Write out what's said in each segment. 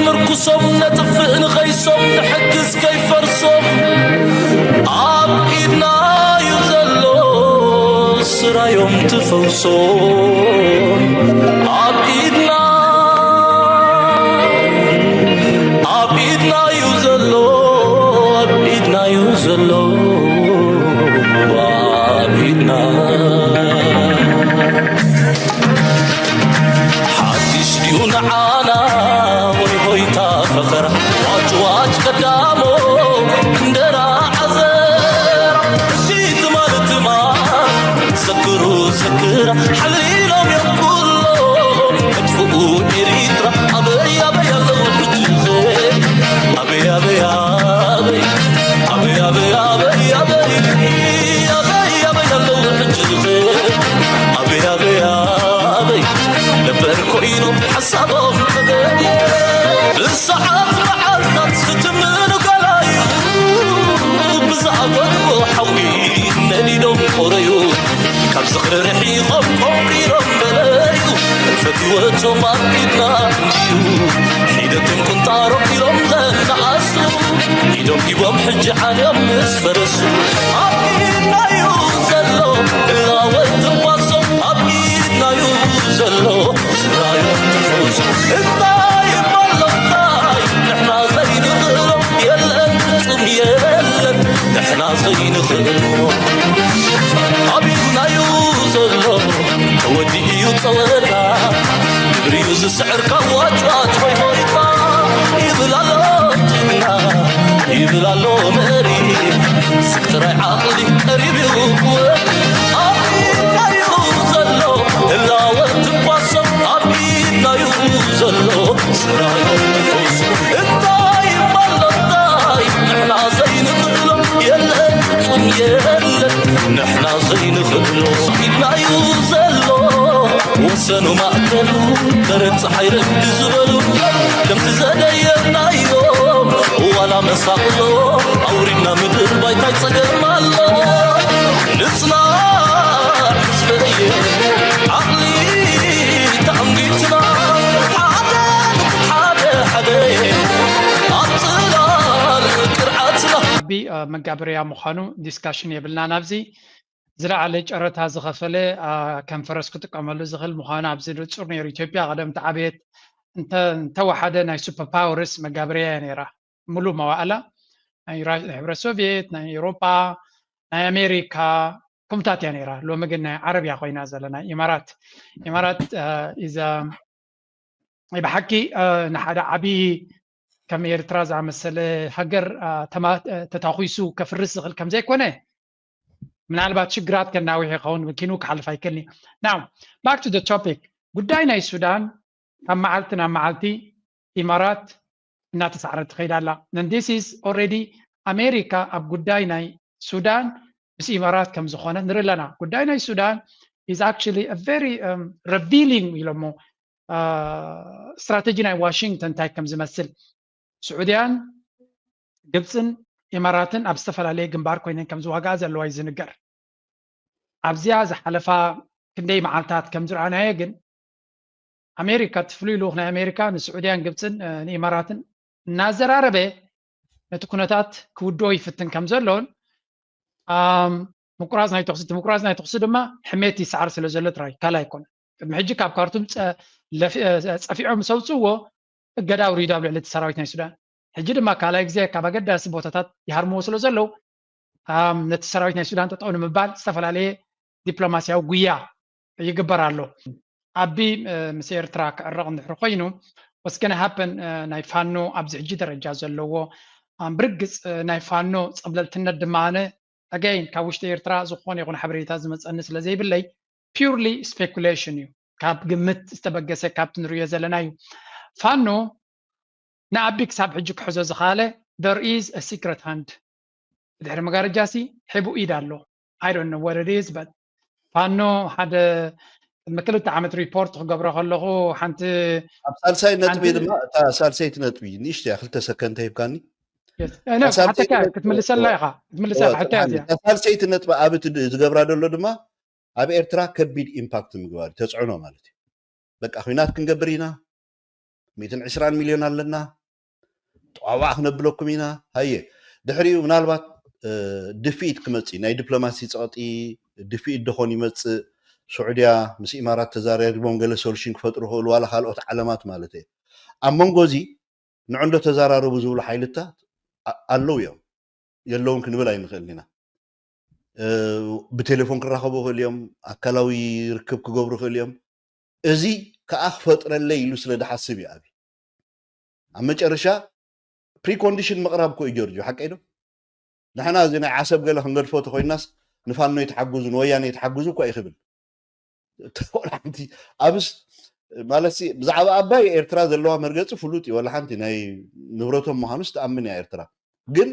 ምርኩሶም ነጥፍእ ንኸይሶም ንሕግዝ ከይፈርሶም ኣብ ኢድና እዩ ዘሎ ስራዮም ትፈውሶም ኣብ ኢድና ኣብ ኢድና እዩ ዘሎ ኣብ ኢድና እዩ ዘሎ ኣብ ኢድና ሓድሽ ድዩ ንዓና ወይ ሆይታ ፈኸራ ዋጭዋጭ ቀዳሞ እንደራ ዓዘራ እቲ ትማል ትማል ዘክሩ ዘክራ ሓሊሎም እዮም ኩሎም መጥፍኡ ኤሪትራ ኣበይ ኣበይ ኣለዉ ሕጂ ኣበይ ኣበይ ኣበይ ኣበይ ኣበይ ኣበይ ኣበይ ኣበይ ኣበይ ኣለዉ ሕጂ ኣበይ ኣበይ ኣበይ ነበር ኮይኑ ሓሳቦም ተገድየ ብሰዓት መዓልታት ዝትምኑ ገላዩ ብዝኣፈትዎ ሓዊ ነዲዶም ቆረዩ ካብ ዝኽሪ ርሒቖም ቆንቂሮም በለዩ ፈትወቶም ኣብ ኢድና እንድዩ ሒደትን ቁንጣሮም ኢሎም ዘነኣሱ ኢዶም ሂቦም ሕጂ ዓንዮም ምስ ፈረሱ ኣብ ኢድናዩ ዘሎ እላወት ትንፋሶም ኣብ ኢድናዩ ዘሎ ስራዮም ትፈውሱ እንታይ እሞ ኣሎ እንታይ ንሕና ዘይንኽእሎ የለን ፍጹም የለን ንሕና ዘይንኽእሎ ኣብ ኢድናዩ ዘሎ ተወዲኡ እዩ ጸወታ ግብሪዩ ዝስዕር ካብ ዋጭዋጭ ሆይሆይታ ይብል ኣሎ ጅግና ይብል ኣሎ መሪ ስብ ጥራይ ዓቕሊ ቀሪብ እዩ ክወድ ኣብ ኢድናዩ ዘሎ ህላወ ትንፋሶም ኣብ ኢድናዩ ዘሎ ስራዮም ንፈውሱ እንታይ እሞ ኣሎ እንታይ ንሕና ዘይንኽእሎ የለን ፍጹም የለን ንሕና ዘይንኽእሎ ኢድናዩ ዘሎ ወሰኑ ማእከሉ በረድ ፀሓይ ረግዲ ዝበሉ ከምቲ ዘደየናዮም ዋላ መሳቕሎ ኣውሪድና ምድር ባይታይ ፀገም ኣሎ ንፅናዕ ህዝበየ ዓቕሊ ተኣንጊትና ሓደ ሓደ ሓደ ኣብ ፅላል ቅርዓትና ዓቢ መጋበርያ ምዃኑ ዲስካሽን የብልናን ኣብዚ ዝለዓለ ጨረታ ዝኸፈለ ከም ፈረስ ክጥቀመሉ ዝኽእል ምዃኑ ኣብዚ ንጹር ነይሩ ኢትዮጵያ ቀደም ተዓበየት እንተወሓደ ናይ ሱፐር ፓወርስ መጋበርያ እያ ነይራ ሙሉእ መዋእላ ናይ ህብረት ሶቪየት ናይ ኤውሮጳ ናይ ኣሜሪካ ከምታት እያ ነይራ ሎሚ ግን ናይ ዓረብ እያ ኮይና ዘለ ናይ ኢማራት ኢማራት ኢዘ ናይ ብሓቂ ንሓደ ዓብዪ ከም ኤርትራ ዝኣመሰለ ሃገር ተታኺሱ ከፍርስ ዝኽእል ከም ዘይኮነ ምናልባት ሽግራት ከናውሕ ይኸውን ኪኑ ክሓልፍ ኣይክእልኒ now back to the topic ጉዳይ ናይ ሱዳን ካብ መዓልቲ ናብ መዓልቲ ኢማራት እናተሳዕረት ትኸይድ ኣላ and this is already ኣሜሪካ ኣብ ጉዳይ ናይ ሱዳን ምስ ኢማራት ከም ዝኾነ ንርኢ ኣለና ጉዳይ ናይ ሱዳን is actually a very revealing ኢሎሞ ስትራተጂ ናይ ዋሽንግተን እንታይ ከም ዝመስል ስዑድያን ግብፅን ኢማራትን ኣብ ዝተፈላለየ ግንባር ኮይነን ከም ዝዋጋኣ ዘለዋ እዩ ዝንገር ኣብዚኣ ዝሓለፋ ክንደይ መዓልታት ከም ዝረኣናዮ ግን ኣሜሪካ እቲ ፍሉይ ልኡኽ ናይ ኣሜሪካ ንስዑድያን ግብፅን ንኢማራትን እናዘራረበ ነቲ ኩነታት ክውድኦ ይፍትን ከም ዘሎን ምቁራፅ ናይ ተኽሲ እቲ ምቁራፅ ናይ ተኽሲ ድማ ሕሜት ይሰዓር ስለ ዘሎ ጥራይ ካልእ ኣይኮነ ቅድሚ ሕጂ ካብ ካርቱም ፀፊዖም ምስ ኣውፅእዎ እገዳ ኣውሪዱ ኣብ ልዕሊ እቲ ሰራዊት ናይ ሱዳን ሕጂ ድማ ካልኣይ ግዜ ካብ ኣገዳሲ ቦታታት ይሃርምዎ ስለ ዘለዉ ነቲ ሰራዊት ናይ ሱዳን ጠጠው ንምባል ዝተፈላለየ ዲፕሎማስያዊ ጉያ ይግበር ኣሎ። ኣቢ ምስ ኤርትራ ክዕረቕ እንድሕር ኮይኑ what's gonna happen ናይ ፋኖ ኣብዚ ሕጂ ደረጃ ዘለዎ ብርግጽ ናይ ፋኖ ጸብለልትነት ድማ ኣነ again ካብ ውሽጢ ኤርትራ ዝኾነ ይኹን ሓበሬታ ዝመጸኒ ስለ ዘይብለይ purely speculation እዩ ካብ ግምት ዝተበገሰ ካብቲ ንርእዮ ዘለና እዩ ፋኖ ንኣቢ ክሳብ ሕጂ ክሕዞ ዝኸኣለ there is a secret hand ብድሕሪ መጋረጃ ሲ ሒቡ ኢድ ኣሎ I don't know what it is but ፋኖ ሓደ ቅድሚ ክልተ ዓመት ሪፖርት ክገብሮ ከለኹ ሓንቲ ኣብ ሳልሳይ ነጥቢ ድማ እታ ሳልሰይቲ ነጥቢ ንእሽተያ ክልተ ሰከንድ ተሂብካኒ ሓተካ ክትምልሰላ ኢኻ ክትምልሳ ኢኻ ሕቶ እያ ሳልሰይቲ ነጥቢ ኣብ ዝገብራ ዘሎ ድማ ኣብ ኤርትራ ከቢድ ኢምፓክት ምግባር ተፅዕኖ ማለት እዩ በቃ ኩናት ክንገብር ኢና ሚእትን ዕስራን ሚልዮን ኣለና፣ ጠዋዋዕ ክነብለኩም ኢና። ሃየ፣ ድሕሪኡ ምናልባት ድፍኢት ክመፅእ፣ ናይ ዲፕሎማሲ ፀቕጢ ድፍኢት ደኾን ይመፅእ፣ ስዑድያ ምስ ኢማራት ተዛራሪቦም ገለ ሶሉሽን ክፈጥሩ ክኽእሉ፣ ዋላ ካልኦት ዓለማት ማለት እየ። ኣብ መንጎ እዚ ንዕንዶ ተዛራረቡ ዝብሉ ሓይልታት ኣለዉ እዮም። የለውን ክንብል ኣይንኽእልን ኢና። ብቴሌፎን ክራኸቡ ይኽእል እዮም፣ ኣካላዊ ርክብ ክገብሩ ይኽእል እዮም። እዚ ከዓ ክፈጥረለይ ኢሉ ስለ ድሓስብ እዩ። ኣብ መጨረሻ ፕሪኮንዲሽን ምቕራብ እኮ እዩ ጆርጆ፣ ሓቀይ ዶ? ንሕና እዚ ናይ ዓሰብ ገለ ክንገድፎ ተኮይናስ ንፋኖ ይትሓግዙ ንወያነ ይትሓግዙ እኳ ይኽብል። ሓንቲ ኣብስ ማለት ብዛዕባ ኣባይ ኤርትራ ዘለዋ መርገፂ ፍሉጥ እዩ። ወላ ሓንቲ ናይ ንብረቶም ምዃኑስ ትኣምን እያ ኤርትራ። ግን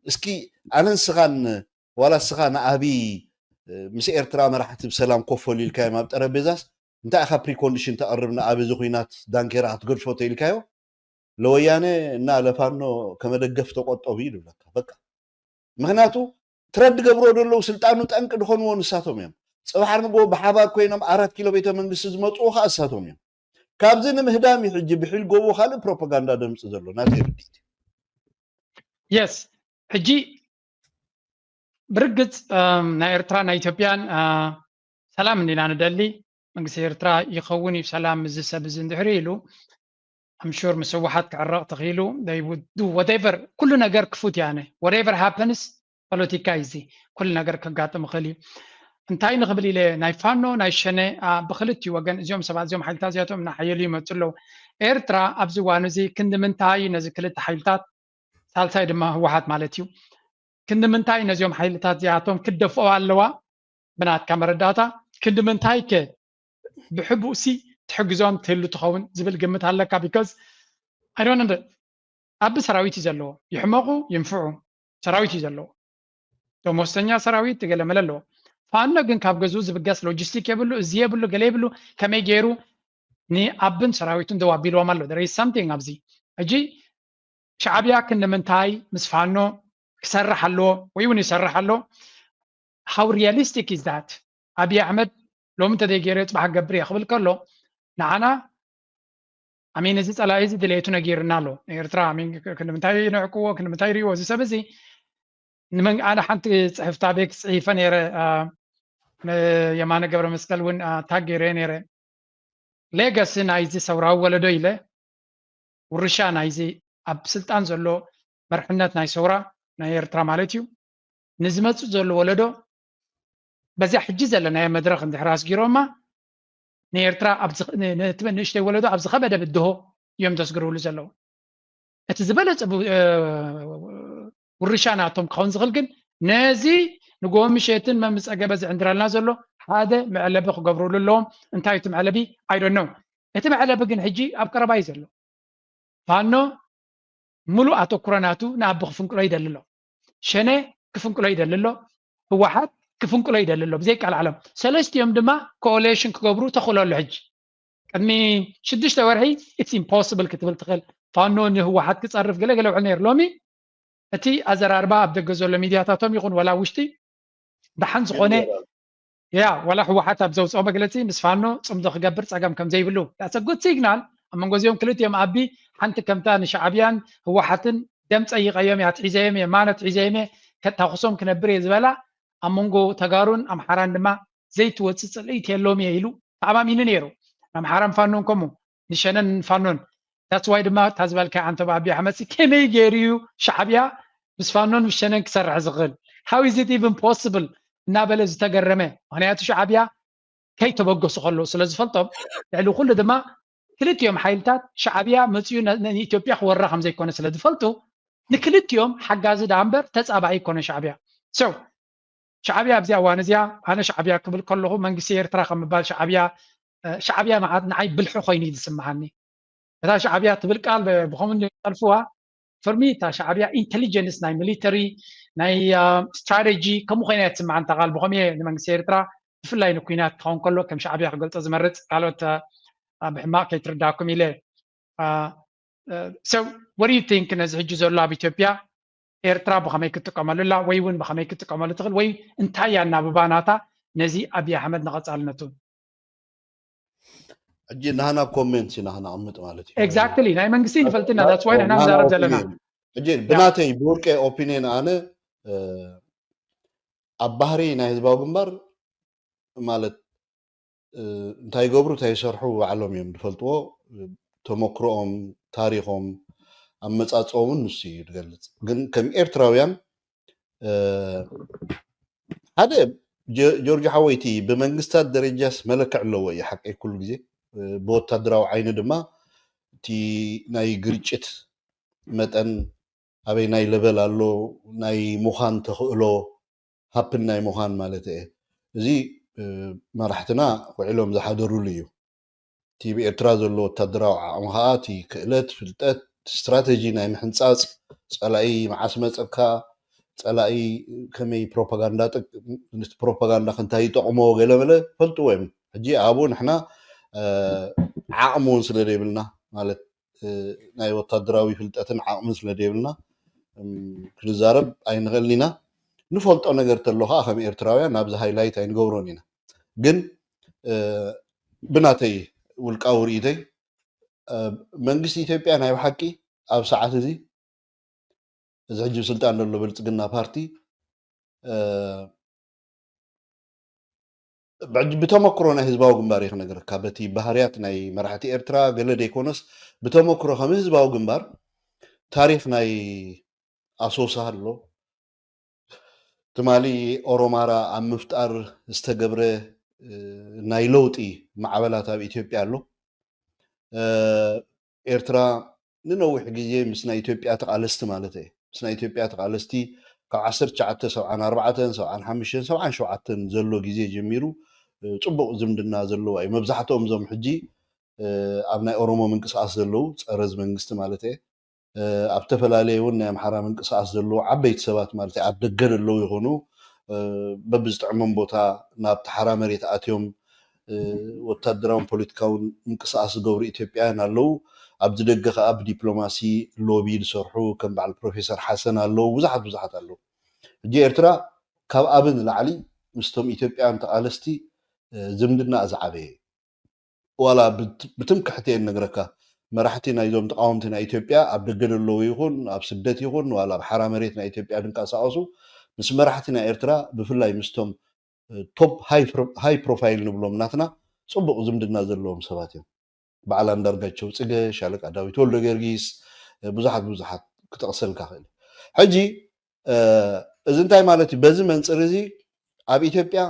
እስኪ ኣነ ንስኻን ዋላ እስኻ ንኣብይ ምስ ኤርትራ መራሕቲ ብሰላም ኮፍ በሉ ኢልካዮም ኣብ ጠረጴዛስ እንታይ ኢኻ ፕሪኮንዲሽን ተቕርብ ንኣብይ እዚ ኩናት ዳንኬራ ክትገድፎ ተኢልካዮ? ለወያነ እና ለፋኖ ከመደገፍ ተቆጠቡ ይብለካ። በቃ ምክንያቱ ትረድ ገብሮ ዘለዉ ስልጣኑ ጠንቂ ዝኾንዎ ንሳቶም እዮም። ፅባሕ ንግሆ ብሓባር ኮይኖም ኣራት ኪሎ ቤተ መንግስቲ ዝመፅኡ ከዓ እሳቶም እዮም። ካብዚ ንምህዳም እዩ ሕጂ ብሒል ጎቦ ካልእ ፕሮፓጋንዳ ደምፂ ዘሎ ናተይ ርድኢት። የስ ሕጂ ብርግፅ ናይ ኤርትራ ናይ ኢትዮጵያን ሰላም እንዲና ንደሊ። መንግስቲ ኤርትራ ይኸውን እዩ ሰላም እዚ ሰብ እዚ እንድሕሪ ኢሉ ኣምሹር ምስ ህወሓት ክዕረቕ ተኽኢሉ ወደቨር ኩሉ ነገር ክፉት ያነ ወደቨር ሃፐንስ ፖለቲካ እዩ እዚ ኩሉ ነገር ከጋጥም ይኽእል እዩ። እንታይ ንኽብል ኢለ ናይ ፋኖ ናይ ሸነ ብክልቲኡ ወገን እዚኦም ሰባት እዚኦም ሓይልታት እዚኣቶም እናሓየሉ ይመፁ ኣለዉ። ኤርትራ ኣብዚ እዋን እዚ ክንዲ ምንታይ ነዚ ክልተ ሓይልታት ሳልሳይ ድማ ህወሓት ማለት እዩ ክንዲ ምንታይ ነዚኦም ሓይልታት እዚኣቶም ክደፍኦ ኣለዋ ብናትካ መረዳእታ ክንዲ ምንታይ ከ ብሕቡእ ሲ ትሕግዞም ትህሉ ትኸውን ዝብል ግምት ኣለካ because ኣይዶን እንደ ኣብ ሰራዊት እዩ ዘለዎ ይሕመቑ ይንፍዑ ሰራዊት እዩ ዘለዎ ደሞዝተኛ ሰራዊት ገለመለ ኣለዎ ፋኖ ግን ካብ ገዝኡ ዝብገስ ሎጂስቲክ የብሉ እዚ የብሉ ገለ የብሉ ከመይ ገይሩ ንኣብን ሰራዊቱን ደው ኣቢልዎም ኣሎ there is something ኣብዚ ሕጂ ሻዕብያ ክንምንታይ ምስ ፋኖ ክሰርሕ ኣለዎ ወይ እውን ይሰርሕ ኣሎ how realistic is that ኣብይ ኣሕመድ ሎሚ እንተዘይገይረ ፅባሕ ክገብር እየ ክብል ከሎ ንዓና ኣሜን እዚ ፀላኢ እዚ ድሌቱ ነጊርና ኣሎ ንኤርትራ ኣሜን ክንምንታይ ንዕቅዎ ክንምንታይ ይሪእዎ እዚ ሰብ እዚ ኣነ ሓንቲ ፅሕፍታ ቤት ፅሒፈ ነይረ የማነ ገብረ መስቀል እውን ታግ ገይረ ነይረ ሌጋሲ ናይዚ ሰውራዊ ወለዶ ኢለ ውርሻ ናይዚ ኣብ ስልጣን ዘሎ መርሕነት ናይ ሰውራ ናይ ኤርትራ ማለት እዩ ንዝመፅእ ዘሎ ወለዶ በዚያ ሕጂ ዘለናዮ መድረክ እንድሕር ኣስጊሮማ ንኤርትራ ንእሽተይ ወለዶ ኣብ ዝኸበደ ብድሆ እዮም ዘስግርብሉ ዘለዉ እቲ ዝበለፀ ውርሻ ናቶም ክኸውን ዝኽእል ግን ነዚ ንጎ ምሸትን መምፀገበ ዝዕንድረልና ዘሎ ሓደ መዕለቢ ክገብሩሉ ኣለዎም እንታይ እቲ መዕለቢ ኣይዶነው እቲ መዕለቢ ግን ሕጂ ኣብ ቀረባ እዩ ዘሎ ፋኖ ሙሉእ ኣተኩሮ ናቱ ንኣቢ ክፍንቅሎ ይደሊ ኣሎ ሸነ ክፍንቅሎ ይደሊ ኣሎ ህወሓት ክፍንቅሎ ይደሊ ኣሎ ብዘይ ቃል ዓለም ሰለስቲኦም ድማ ኮኦሌሽን ክገብሩ ተኽእሎ ኣሎ ሕጂ ቅድሚ ሽዱሽተ ወርሒ it's impossible ክትብል ትኽእል ፋኖ ንህወሓት ክፀርፍ ገለገለ ውዕል ነይሩ ሎሚ እቲ ኣዘራርባ ኣብ ደገ ዘሎ ሚድያታቶም ይኹን ወላ ውሽጢ ደሓን ዝኾነ ያ ወላ ህወሓት ኣብ ዘውፅኦ መግለፂ ምስ ፋኖ ፅምዶ ክገብር ፀገም ከም ዘይብሉ that's a good signal ኣብ መንጎ እዚኦም ክልቲኦም ኣቢ ሓንቲ ከምታ ንሻዕብያን ህወሓትን ደም ፀይቀዮም እያ ትሒዘዮም እየ ማነ ትሒዘዮም እየ ከታኩሶም ክነብር እየ ዝበላ ኣብ መንጎ ተጋሩን ኣምሓራን ድማ ዘይትወፅእ ፅልኢት የለዎም እየ ኢሉ ተኣማሚኑ ነይሩ ኣምሓራን ፋኖን ከምኡ ንሸነን ፋኖን that's why ድማ እታ ዝበልካያ ዓንተባ ኣብይ ኣሕመድ ከመይ ገይሩ እዩ ሻዕብያ ምስ ፋኖን ምስ ሸነን ክሰርሕ ዝኽእል how is it even possible እናበለ ዝተገረመ ምክንያቱ ሻዕብያ ከይተበገሱ ከለዉ ስለ ዝፈልጦም ልዕሊ ኩሉ ድማ ክልቲኦም ሓይልታት ሻዕብያ መፅኡ ንኢትዮጵያ ክወራ ከም ዘይኮነ ስለ ዝፈልጡ ንክልቲኦም ሓጋዚ ደኣ እምበር ተፃባኢ ይኮነ ሻዕብያ so ሻዕብያ ኣብዚኣ እዋን እዚኣ ኣነ ሻዕብያ ክብል ከለኹ መንግስቲ ኤርትራ ከም ምባል ሻዕብያ ሻዕብያ መዓት ንዓይ ብልሒ ኮይኑ እዩ ዝስምዓኒ እታ ሻዕብያ ትብል ቃል ብኸምኡ ጠልፍዋ for me እታ ሻዕብያ ኢንቴሊጀንስ ናይ ሚሊተሪ ናይ ስትራቴጂ ከምኡ ኮይና እያ ትስምዓኒ እታ ቃል ብኸምኡ እየ ንመንግስቲ ኤርትራ ብፍላይ ንኩናት ክኸውን ከሎ ከም ሻዕብያ ክገልፆ ዝመርፅ ካልኦት ብሕማቅ ከይትርዳኩም ኢለ so what do you think ነዚ ሕጂ ዘሎ ኣብ ኢትዮጵያ ኤርትራ ብኸመይ ክትጥቀመሉ ኣላ ወይ እውን ብኸመይ ክትጥቀመሉ ትኽእል ወይ እንታይ እያ እናብባ ናታ ነዚ ኣብይ ኣሕመድ ንቐፃልነቱ ሕጂ ናህና ኮሜንት ኢና ክነቕምጥ ማለት እዩ። Exactly ናይ መንግስቲ ንፈልጥና that's why ንሕና ንዛረብ ዘለና። ሕጂ ብናተይ ብውልቀ ኦፒኒየን ኣነ ኣብ ባህሪ ናይ ህዝባዊ ግንባር ማለት እንታይ ይገብሩ እንታይ ይሰርሑ ባዕሎም እዮም ዝፈልጥዎ። ተመክሮኦም፣ ታሪኾም፣ ኣመፃፅኦምን ንሱ እዩ ዝገልፅ። ግን ከም ኤርትራውያን ሓደ ጆርጆ ሓወይቲ ብመንግስታት ደረጃስ መለክዕ ኣለዎ እዩ ሓቂ ኩሉ ግዜ ብወታደራዊ ዓይኒ ድማ እቲ ናይ ግርጭት መጠን ኣበይ ናይ ለበል ኣሎ ናይ ምዃን ተኽእሎ ሃፕን ናይ ምዃን ማለት እየ። እዚ መራሕትና ውዒሎም ዝሓደሩሉ እዩ። እቲ ብኤርትራ ዘሎ ወታደራዊ ዓቕሚ ከዓ እቲ ክእለት፣ ፍልጠት፣ ስትራተጂ ናይ ምሕንፃፅ ፀላኢ መዓስ መፀካ፣ ፀላኢ ከመይ ፕሮፓጋንዳ ፕሮፓጋንዳ ክንታይ ይጠቕሞ ገለመለ ፈልጥዎ እዮም። ሕጂ ኣብኡ ንሕና ዓቕሚ እውን ስለ ዘይብልና ማለት ናይ ወታደራዊ ፍልጠትን ዓቕምን ስለ ዘይብልና ክንዛረብ ኣይንኽእልን ኢና። ንፈልጦ ነገር ተሎ ከዓ ከም ኤርትራውያን ናብዚ ሃይላይት ኣይንገብሮን ኢና። ግን ብናተይ ውልቃዊ ርእይቶይ መንግስቲ ኢትዮጵያ ናይ ብሓቂ ኣብ ሰዓት እዚ እዚ ሕጂ ስልጣን ዘሎ ብልፅግና ፓርቲ ብተመክሮ ናይ ህዝባዊ ግንባር እዩ ክነግረካ። በቲ ባህርያት ናይ መራሕቲ ኤርትራ ገለ ዘይኮነስ ብተመክሮ ከም ህዝባዊ ግንባር ታሪክ ናይ ኣሶሳ ኣሎ። ትማሊ ኦሮማራ ኣብ ምፍጣር ዝተገብረ ናይ ለውጢ ማዕበላት ኣብ ኢትዮጵያ ኣሎ። ኤርትራ ንነዊሕ ግዜ ምስ ናይ ኢትዮጵያ ተቓለስቲ ማለት እየ ምስ ናይ ኢትዮጵያ ተቓለስቲ ካብ ዓሰርተ ትሽዓተ ሰብዓን ኣርባዕተን ሰብዓን ሓሙሽተን ሰብዓን ሸውዓተን ዘሎ ግዜ ጀሚሩ ፅቡቕ ዝምድና ዘለዋ እዩ። መብዛሕትኦም እዞም ሕጂ ኣብ ናይ ኦሮሞ ምንቅስቃስ ዘለዉ ፀረ እዚ መንግስቲ ማለት እየ ኣብ ዝተፈላለየ እውን ናይ ኣምሓራ ምንቅስቃስ ዘለዉ ዓበይቲ ሰባት ማለት ኣብ ደገ ዘለዉ ይኾኑ በብዝጥዕሞም ቦታ ናብ ተሓራ መሬት ኣትዮም ወታደራውን ፖለቲካውን ምንቅስቃስ ዝገብሩ ኢትዮጵያውያን ኣለዉ። ኣብዚ ደገ ከዓ ብዲፕሎማሲ ሎቢ ዝሰርሑ ከም በዓል ፕሮፌሰር ሓሰን ኣለዉ። ብዙሓት ብዙሓት ኣለዉ። ሕጂ ኤርትራ ካብ ኣብ ንላዕሊ ምስቶም ኢትዮጵያውያን ተቃለስቲ ዝምድና ዝዓበየ ዋላ ብትምክሕቲ እየ ነግረካ መራሕቲ ናይዞም ተቃወምቲ ናይ ኢትዮጵያ ኣብ ደገ ዘለዉ ይኹን ኣብ ስደት ይኹን ዋላ ኣብ ሓራ መሬት ናይ ኢትዮጵያ ድንቀሳቀሱ ምስ መራሕቲ ናይ ኤርትራ ብፍላይ ምስቶም ቶፕ ሃይ ፕሮፋይል ንብሎም ናትና ፅቡቅ ዝምድና ዘለዎም ሰባት እዮም። በዓል ኣንዳርጋቸው ፅገ፣ ሻለቃ ዳዊት ወልደ ጊዮርጊስ ብዙሓት ብዙሓት ክጠቅሰልካ ክእል። ሕጂ እዚ እንታይ ማለት እዩ? በዚ መንፅር እዚ ኣብ ኢትዮጵያ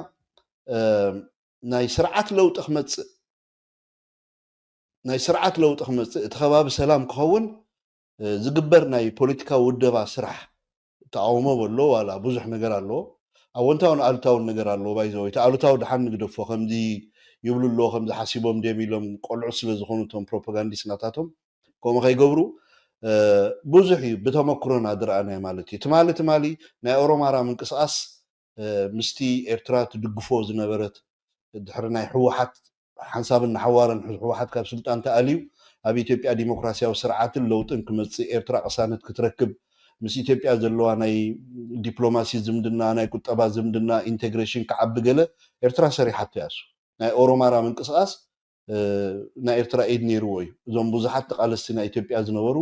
ናይ ስርዓት ለውጢ ክመፅእ ናይ ስርዓት ለውጢ ክመፅእ እቲ ከባቢ ሰላም ክኸውን ዝግበር ናይ ፖለቲካዊ ውደባ ስራሕ ተቃውሞ በሎ ዋላ ብዙሕ ነገር ኣለዎ። ኣወንታውን ኣሉታውን ነገር ኣለዎ። ባይዘወይ እቲ ኣሉታዊ ድሓን ንግደፎ ከምዚ ይብሉ ኣለዎ ከምዚ ሓሲቦም ድዮም ኢሎም ቆልዑ ስለ ዝኾኑ እቶም ፕሮፓጋንዲስት ናታቶም ከምኡ ከይገብሩ ብዙሕ እዩ ብተመክሮና ዝረኣናዮ ማለት እዩ። ትማሊ ትማሊ ናይ ኦሮማራ ምንቅስቃስ ምስቲ ኤርትራ ትድግፎ ዝነበረት ድሕሪ ናይ ህወሓት ሓንሳብን ንሓዋረን ህወሓት ካብ ስልጣን ተኣልዩ ኣብ ኢትዮጵያ ዲሞክራሲያዊ ስርዓትን ለውጥን ክመፅእ ኤርትራ ቅሳነት ክትረክብ ምስ ኢትዮጵያ ዘለዋ ናይ ዲፕሎማሲ ዝምድና ናይ ቁጠባ ዝምድና ኢንቴግሬሽን ክዓቢ ገለ ኤርትራ ሰሪሓቶ ያሱ ናይ ኦሮማራ ምንቅስቃስ ናይ ኤርትራ ኢድ ነይርዎ እዩ። እዞም ብዙሓት ተቃለስቲ ናይ ኢትዮጵያ ዝነበሩ